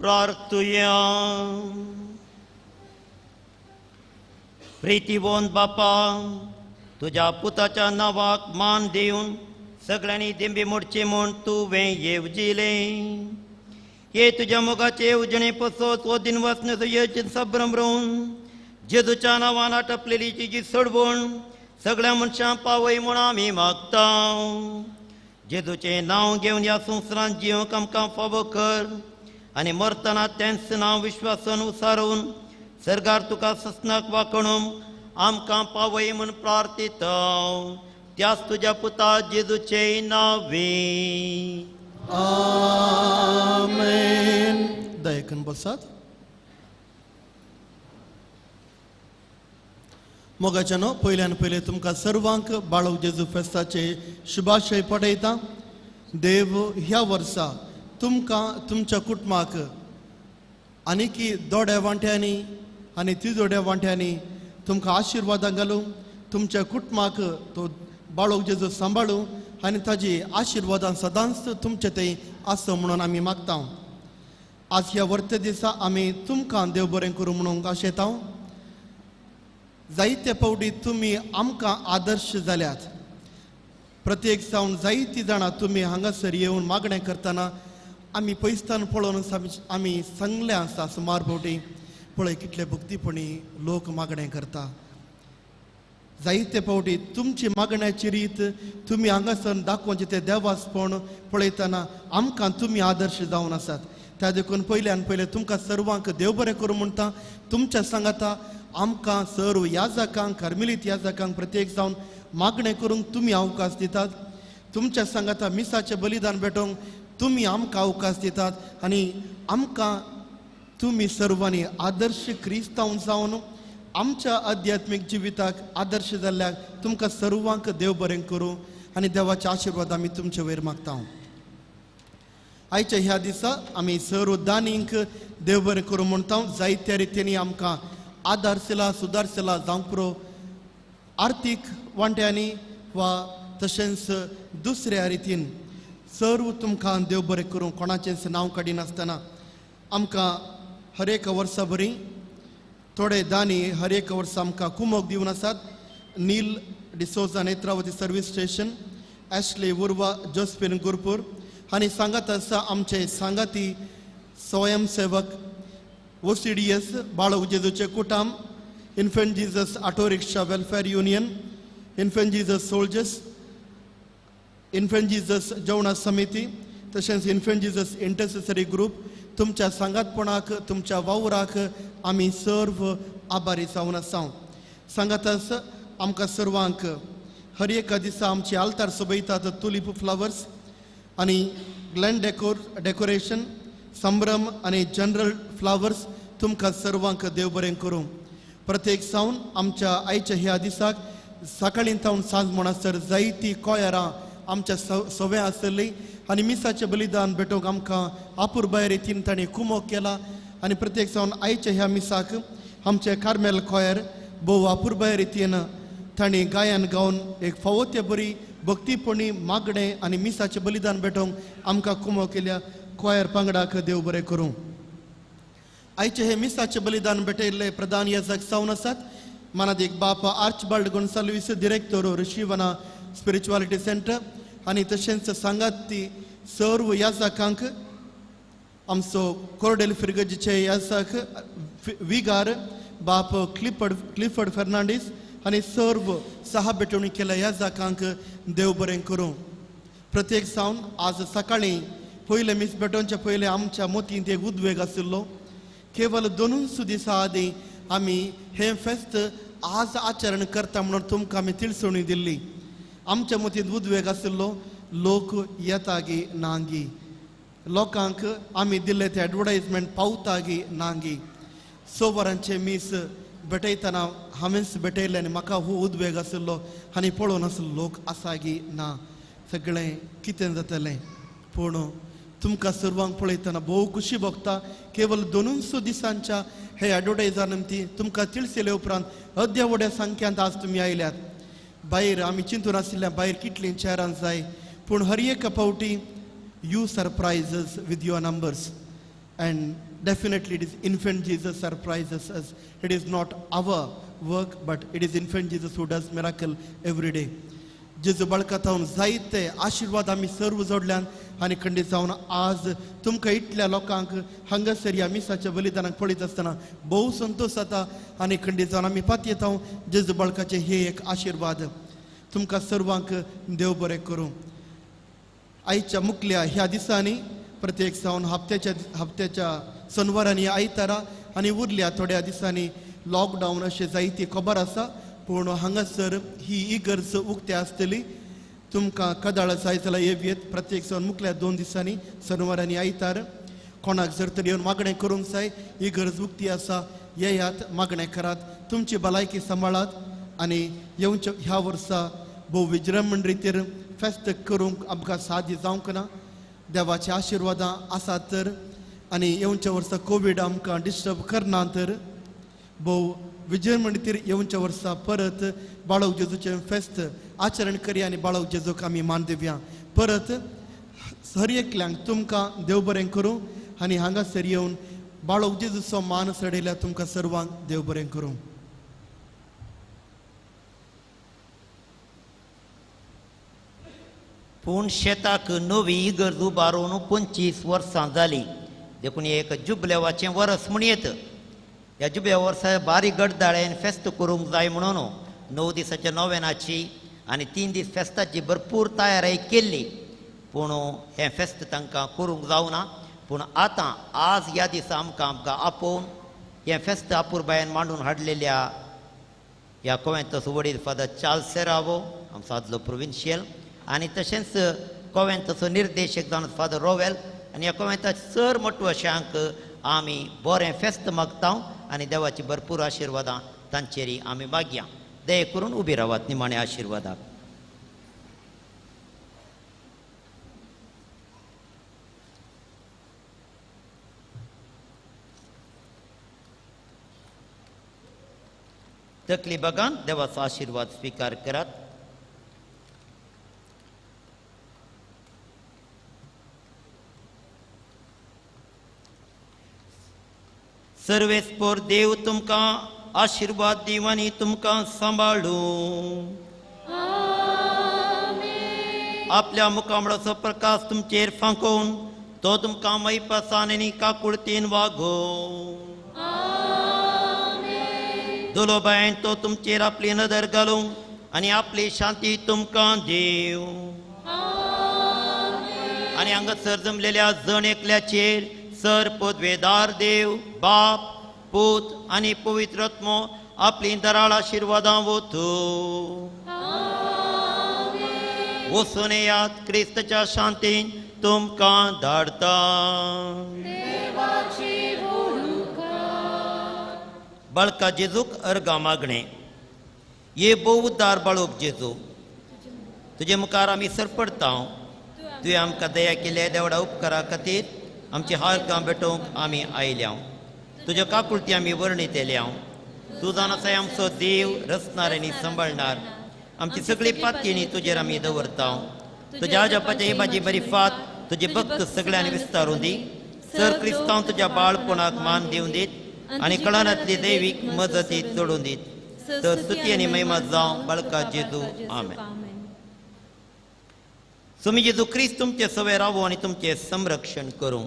प्रार्थुया. प्रितीवंत बापा, तुज्या पुताच्या नांवाक मान दिवन सगळ्यांनी दिंबी मोडची म्हूण तुवें येवजिलें. हे तुज्या मोगाचे येवजणे पसत हो दिनवासण्याचो यजन सब्रमरून जेजूच्या नांवान आटपलेली तिजी सोडवण सगळ्या मनशांक पावय म्हूण आमी मागता. जेजूचें नांव घेवन ह्या संवसारांत जिवंक आमकां फावो कर आनी मरतना तेंच नांव विश्वासान उसारून सरकार तुका ससनाक वाखणून आमकां पावय म्हूण प्रार्थिता. त्याच तुज्या पुता जेजूचे नांवे आमेन. दयेकन बसात. मोगाच्यानो, पयल्यान पयलें तुमकां सर्वांक बाळक जेजू फेस्ताचे शुभाशय पडयता. देव ह्या वर्सा तुमकां तुमच्या कुटुंबाक आनीकी दोड्या वांट्यांनी आनी तिजोड्या वांट्यांनी तुमकां आशिर्वादां घालूं, तुमच्या कुटुंबाक तो बाळक जेजू सांबाळूं आनी ताजी आशिर्वादां सदांच तुमचे थंय आसूं म्हणून आमी मागता. आज ह्या वर्ते दिसा आमी तुमकां देव बरें करूं म्हणूंक आशेता. जायते फावटी तुमी आमकां आदर्श जाल्यात. प्रत्येक जावन जायतीं जाणां तुमी हांगासर येवन मागणें करतना आमी पयसतान पळोवन आमी सांगलें आसा सुमार फावटी, पळय कितले भक्तीपणी लोक मागणें करता. जायते फावटी तुमची मागण्याची रीत तुमी हांगासर दाखोवचें तें देवासपण पळयतना आमकां तुमी आदर्श जावन आसात. त्या देखून पयल्यान पयलें तुमकां सर्वांक देव बरें करूं म्हणटा. तुमच्या सांगाता आमकां सर्व याजकांक, कार्मेलीत याजकांक प्रत्येक जावन मागणें करूंक तुमी अवकाश दितात. तुमच्या सांगाता मिसाचें बलिदान भेटोवंक तुमी आमकां अवकाश दितात आनी आमकां तुमी सर्वांनी आदर्श क्रिस्तांव जावन आमच्या आध्यात्मीक जिविताक आदर्श जाल्ल्याक तुमकां सर्वांक देव बरें करूं आनी देवाचे आशिर्वाद आमी तुमचे वयर मागता. आयच्या ह्या दिसा आमी सर्व दानींक देव बरें करूं म्हणटा. जायत्या रितींनी आमकां आदार सेला सुदार सेला जावंक पुरो आर्थीक वांट्यांनी वा तशेंच दुसऱ्या रितीन सर्व तुमकां देव बरें करूं. कोणाचेंच नांव काडिनासतना आमकां हर एका वर्सा बरी थोडे दानी हर एका वर्सा आमकां कुमोक दिवन आसात. Neil D'Souza Netravati service station, Ashley Urva, Josephine Gurpur आनी सांगात आसा आमचे सांगाती स्वयंसेवक OCDS बाळक जेजूचे कुटाम, Infant Jesus auto rickshaw welfare union, Infant Jesus soldiers, Infant Jesus जेवणा समिती तशेंच इन्फंट जीजस इंटरसेसरी ग्रूप. तुमच्या सांगातपणाक तुमच्या वावराक आमी सर्व आभारी जावन आसा. सांगात आसा आमकां सर्वांक हर एका दिसा आमची आल्तार सोबयतात तुलीप फ्लावर्स आनी ग्लॅन डेकोरेशन संभ्रम आनी जनरल फ्लावर्स. तुमकां सर्वांक देव बरें करूं. प्रत्येक सावन आमच्या आयच्या ह्या दिसाक सकाळीं सावन सांज म्हणसर जायतीं कोयरां आमच्या सवे आसली आनी मिसाचें बलिदान भेटोवंक आमकां आपुरबाय रितीन तांणी कुमोक केला. आनी प्रत्येक सावन आयच्या ह्या मिसाक आमचे कार्मेल कोयर भोव आपुरबाय रितीन तांणी गायन गावन एक फावो ते बरी भक्तीपणी मागणें आनी मिसाचें बलिदान भेटोवंक आमकां कुमोक केल्या कोयर पंगडाक देव बरें करूं. आयचे हे मिसाचें बलिदान भेटयल्ले प्रधान याजक जावन आसात मानादीक बाप आर्चबाल्ड गोन्साल्वीस, डिरेक्टर ऋषिवना स्पिरिच्युअलिटी सेंटर आनी तशेंच सांगात ती सर्व याजकांक आमचो कोरडेल फिरगजीचे याजक विगार बाप क्लिफर्ड फेर्नांडीस आनी सर्व सहा भेटवणी केल्या याजकांक देव बरें करूं. प्रत्येक सावन आज सकाळीं पयलें मीस भेटोवचे पयलें आमच्या मोतींत एक उद्वेग आशिल्लो. केवल दोनूच दिसां आदीं आमी हें फेस्त आज आचरण करता म्हणून तुमकां आमी तिळसणी दिल्ली. आमच्या मतींत उद्वेग आशिल्लो लोक येतागी नांगी, लोकांक आमी दिल्ले ते एडवर्टायजमेंट पावतागी नांगी. 6 वरांचें मीस भेटयतना हांवेंच भेटयलें आनी म्हाका हो उद्वेग आशिल्लो आनी पळोवन आसलो लोक आसागी ना, सगळें कितें जातलें. पूण तुमकां सर्वांक पळयतना भोव खुशी भोगता. केवल 2 दिसांच्या हे एडवर्टायजा निमती तुमकां तिळसेले उपरांत अद्या व्हड्या संख्यांत आज तुमी आयल्यात. भायर आमी चिंतून आशिल्ल्या भायर कितलीं चेरां जाय, पूण हर एका फावटी you surprises with your numbers and Definitely it is infant Jesus surprises us. It is not our work, but it is infant Jesus who does miracle every day. जेजू बाळकातावन जायते आशिर्वाद आमी सर्व जोडल्यान आनी खंडीत जावन आज तुमकां इतल्या लोकांक हांगासर ह्या मिसाच्या बलिदानाक पळयत आसतना भोव संतोश जाता आनी खंडीत जावन आमी पातयेता जेजू बाळकाचे हे एक आशिर्वाद. तुमकां सर्वांक देव बरें करूं. आयच्या मुखल्या ह्या दिसांनी प्रत्येक जावन हप्त्याच्या सनवारांनी आयतारा आनी उरल्या थोड्या दिसांनी लॉकडावन अशें जायती खबर आसा, पूण हांगासर ही इगर्ज उक्ती आसतली. तुमकां कदाळ जाय जाल्यार येवयेत. प्रत्येक जावन मुखल्या 2 दिसांनी सनवार आनी आयतार कोणाक जर तर येवन मागणें करूंक जाय, ही गरज उक्ती आसा, येयात, मागणें करात, तुमची भलायकी सांबाळात आनी येवच्या ह्या वर्सा भोव विजृंभण रितीर फेस्त करूंक आमकां साध्य जावंक ना. देवाच्या आशिर्वादां आसात तर आनी येवच्या वर्सा कोवीड आमकां डिस्टर्ब करना तर भोव विजृंभण रितीर येवच्या वर्सा परत बाळक जेजूचें फेस्त आचरण करया आनी बाळक जेजूक आमी मान दिवया. परत हर एकल्यांक तुमकां देव बरें करूं आनी हांगासर येवन बाळक जेजूचो मान चडयल्यार तुमकां सर्वांक देव बरें करूं. पूण शेताक नवी इगर्ज उबारून 25 वर्सां जालीं, देखून एक जुबलेवाचें वरस म्हण येत. ह्या जुबल्या वर्सा बारीक गडदाळेन फेस्त करूंक जाय म्हणून 9 दिसाच्या नोवेनाची आनी 3 दीस फेस्ताची भरपूर तयारी केल्ली, पूण हें फेस्त तांकां करूंक जावना. पूण आतां आज ह्या दिसा आमकां आमकां आपोवन हें फेस्त अपुरबायेन मांडून हाडलेल्या ह्या कोवेंतचो वडील फादर चार्ल्स सेरावो आमचो आदलो प्रोविन्शियल आनी तशेंच कोवेंताचो निर्देशक जावन फादर रोवेल आनी ह्या कोवेंता चड मोटवशांक आमी बरें फेस्त मागता आनी देवाची भरपूर आशिर्वादां तांचेर आमी मागया. दया करून उबी रावात निमाण्या आशिर्वादाक. तकली बगान देवाचो आशिर्वाद स्विकार करात. सर्वेस्पोर देव तुमकां आशिर्वाद दिवं आनी तुमकां सांबाळूं. आपल्या मुखामळाचो प्रकाश तुमचेर फांकोवन तो तुमकां मैपासान आनी काकुळतीन वागोवं. दुलोबायन तो तुमचेर आपली नदर घालूं आनी आपली शांती तुमकां दिवं. आनी हांगासर जमलेल्या जण एकल्याचेर सर पदवेदार देव बाप पूत आनी पवित्र आत्मो आपली दराळ आशिर्वादां वोतूं. वचून येयात, क्रिस्ताच्या शांतीन तुमकां धाडटा. बाळका जेजूक अर्गां मागणें. ये भोव उद्दार बाळूक जेजू, तुजे मुखार आमी सरपडता. तुवें आमकां दया केल्या देवडा उपकारा खातीर आमची हालकां भेटोवंक आमी आयल्या. तुज्या काकुळती आमी वर्णीत येल्या. तूं जाण आसाय आमचो देव, रचणार आनी सांबाळणार. आमची सगळी पातयेणी तुजेर आमी दवरता. तुज्या आजपाच्या ही म्हाजी बरी फात तुजे भक्त सगळ्यांनी विस्तारून दी. सर क्रिस्तांव तुज्या बाळपणाक मान दिवन दीत आनी कळानांतली दैवीक मजती चडून दीत. तर स्तुती आनी महिमा जावं बाळका जेजू. आमेन. स्वामी जेजू क्रिस्त तुमचे सवे रावो आनी तुमचें संरक्षण करूं.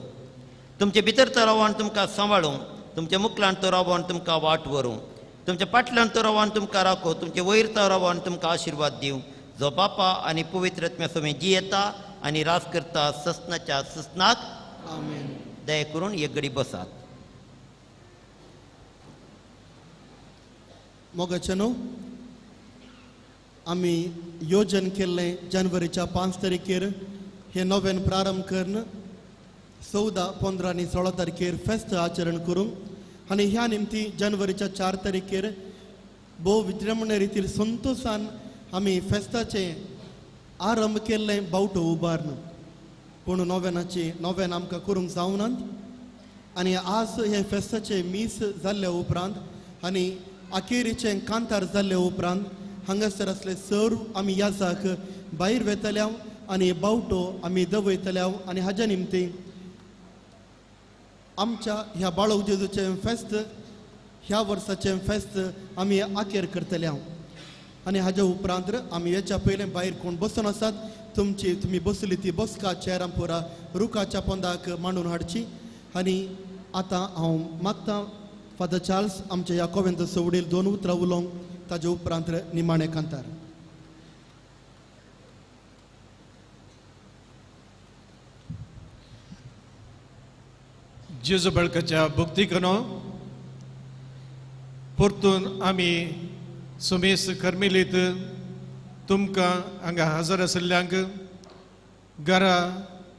तुमचे भितर तो रावो आनी तुमकां सांबाळूं. तुमच्या मुखल्यान तो रावो आनी तुमकां वाट व्हरूं. तुमच्या पाटल्यान तो रावो आनी तुमकां राखो. तुमचे वयर तो रावो आनी तुमकां आशिर्वाद दिवं. जो बापा आनी पवित्र आत्म्या स्वामी जियेता आनी राज करता ससनाच्या ससनाक. आमेन. दया करून एक घडी बसात. मोगाचे न्हू, आमी योजन केल्लें जानेवारीच्या 5 तारखेर हे नव्यान प्रारंभ करून 14, 15 आनी 16 तारखेर फेस्त आचरण करूंक आनी ह्या निमती जानेवारीच्या 4 तारखेर भोव विजृंभण रितीर संतोशान आमी फेस्ताचें आरंभ केल्लें बावटो उबारून. पूण नव्यानाची नव्यान आमकां करूंक जावनात आनी आज हे फेस्ताचें मीस जाल्ल्या उपरांत आनी अखेरीचें कांतार जाल्ल्या उपरांत हांगासर आसले सर्व आमी याजाक भायर वेतल्या आनी बावटो आमी दवयतल्या आनी हाज्या निमती आमच्या ह्या बाळक जेजूचें फेस्त ह्या वर्साचें फेस्त आमी आखेर करतले हांव. आनी हाज्या उपरांत आमी हेच्या पयलें भायर कोण बसून आसात तुमची तुमी बसली ती बसका चेरां पुरा रुखाच्या पोंदाक मांडून हाडची. आनी आतां हांव मागतां फादर चार्ल्स आमच्या ह्या कोवेंत वडील दोन उतरां उलोवंक, ताजे उपरांत निमाणें कांतार. जेजू बळकाच्या भक्तीकनो परतून आमी सुमेस करमेलीत तुमकां हांगा हजर आशिल्ल्यांक घरा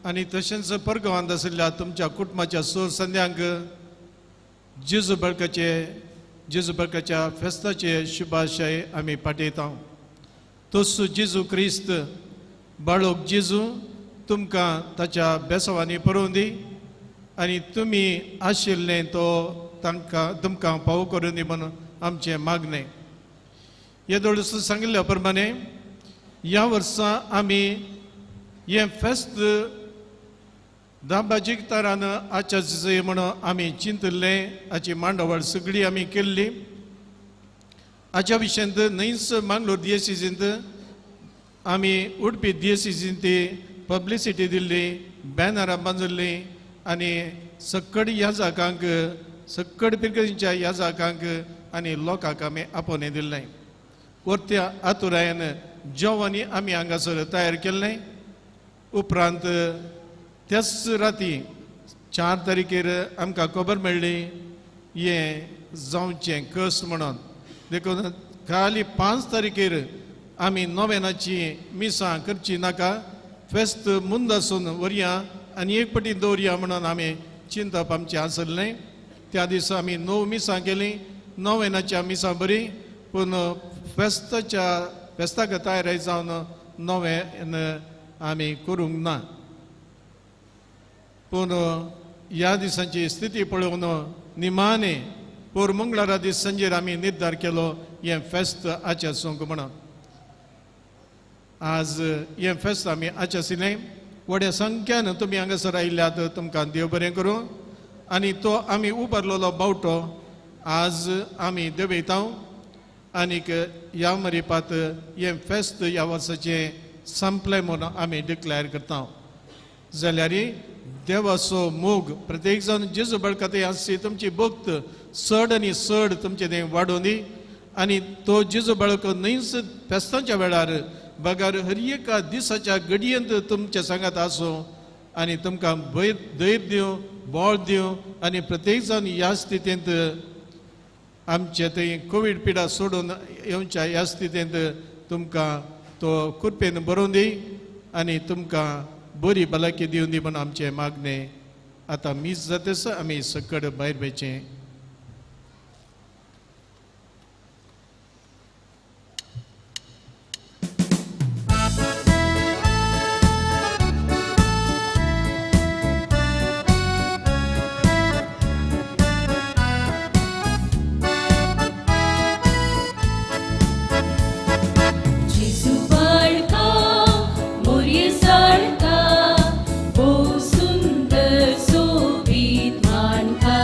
आनी तशेंच परगांवांत आशिल्ल्या तुमच्या कुटुंबाच्या सोर संद्यांक जेजू बळकाचे जेजू बळकाच्या फेस्ताचे शुभाशय आमी पाठयता. तोच जेजू क्रिस्त बाळक जेजू तुमकां ताच्या बेसवांनी परोवन दी आनी तुमी आशिल्लें तो तांकां तुमकां पाव करून दी म्हणून आमचें मागणें. येदोळ सांगिल्ल्या प्रमाणे ह्या वर्सा आमी हें फेस्त दाबाजीक तारान आचारचें म्हणून आमी चिंतिल्लें, हाची मांडावळ सगळी आमी केल्ली. हाच्या विशयांत न्हयच मांगलोर दियेसीजींत आमी उडपी दियेसीजींत ती पब्लिसिटी दिल्ली, बॅनरां बांदिल्लीं आनी सकड ह्या जागांक सकड पिरगींच्या ह्या जागांक आनी लोकांक आमी आपोवणें दिल्लें. वरत्या आतुरायन जेवणी आमी हांगासर तयार केल्लें. उपरांत त्याच राती 4 तारखेर आमकां खबर मेळ्ळी हें जावचें कस म्हणून, देखून खाली 5 तारखेर आमी नोवेनाची मिसां करची नाका, फेस्त मुंदासून व्हरया आनी एक पटी दवरया म्हणून आमी चिंतप आमचें आसलें. त्या दिसा आमी 9 मिसां केलीं, नोवेनाच्या मिसां बरी, पूण फेस्ताच्या फेस्ताक तयार जावन नोवेन आमी करूंक ना. पूण ह्या दिसांची स्थिती पळोवन निमाणे पोर मंगळारा दीस सांजेर आमी निर्धार केलो हें फेस्त आचरसूंक म्हणून. आज हें फेस्त आमी आचरशिल्लें. व्हड्या संख्यान तुमी हांगासर आयिल्ल्यात, तुमकां देव बरें करूं. आनी तो आमी उबारलेलो बावटो आज आमी देंवयता आनीक ह्या मरिपात हें फेस्त ह्या वर्साचें संपलें म्हणून आमी डिक्लेअर करता. जाल्यार देवाचो मोग प्रत्येक जाण जेजू बळकते आसची तुमची भक्त चड आनी चड तुमचें तें वाडोवन दी आनी तो जेजू बाळक न्हयच फेस्तांच्या वेळार बगर हर एका दिसाच्या घडयेंत तुमच्या सांगात आसूं आनी तुमकां धैर्य दिवं, बळ दिवं आनी प्रत्येक जाण ह्या स्थितींत आमचे थंय कोवीड पिडा सोडून येवच्या ह्या स्थितींत तुमकां तो कृपेन बरोवन दी आनी तुमकां बरी भलायकी दिवन दी म्हूण आमचें मागणें. आतां मीस जातेच आमी सकड भायर वयचें. सुंदर सोबीत मानका।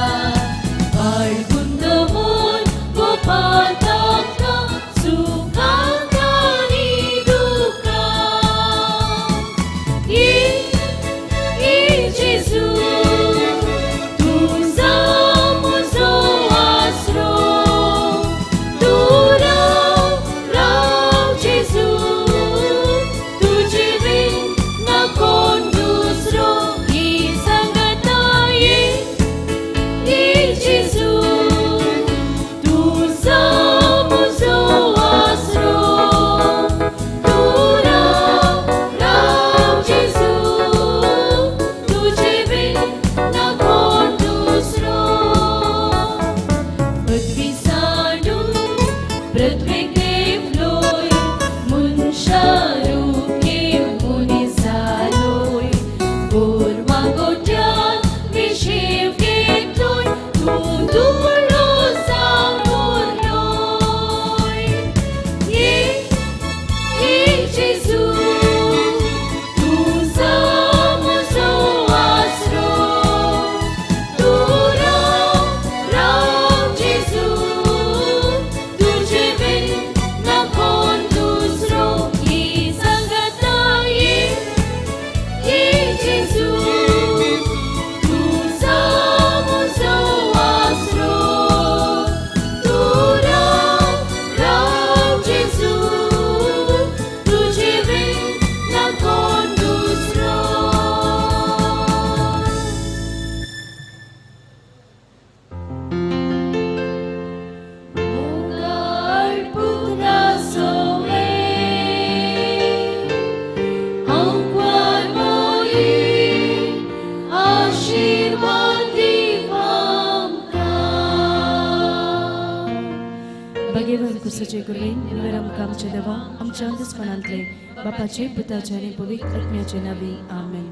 भाग्यवान कुसाचे कुरवेन निवर आमकां आमचे देवा आमच्या दुस्मनांतले बापाचे पुताचे आनी पवित्र आत्म्याचे नांवी आमेन.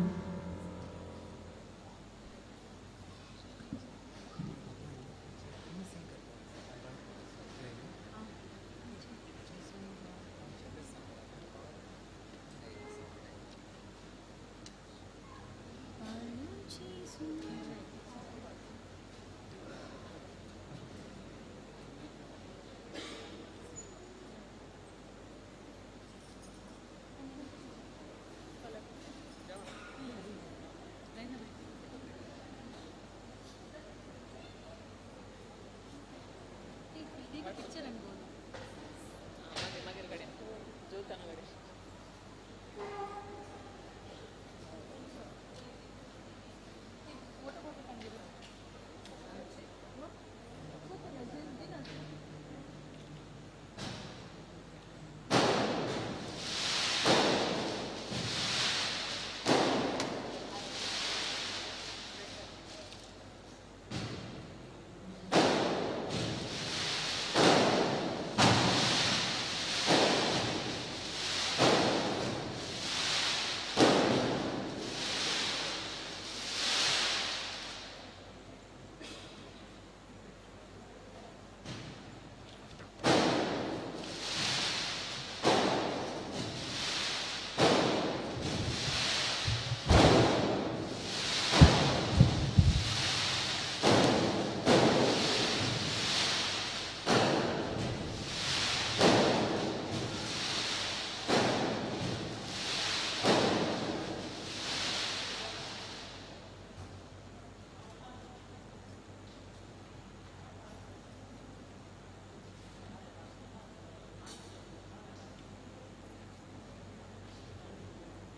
Picture.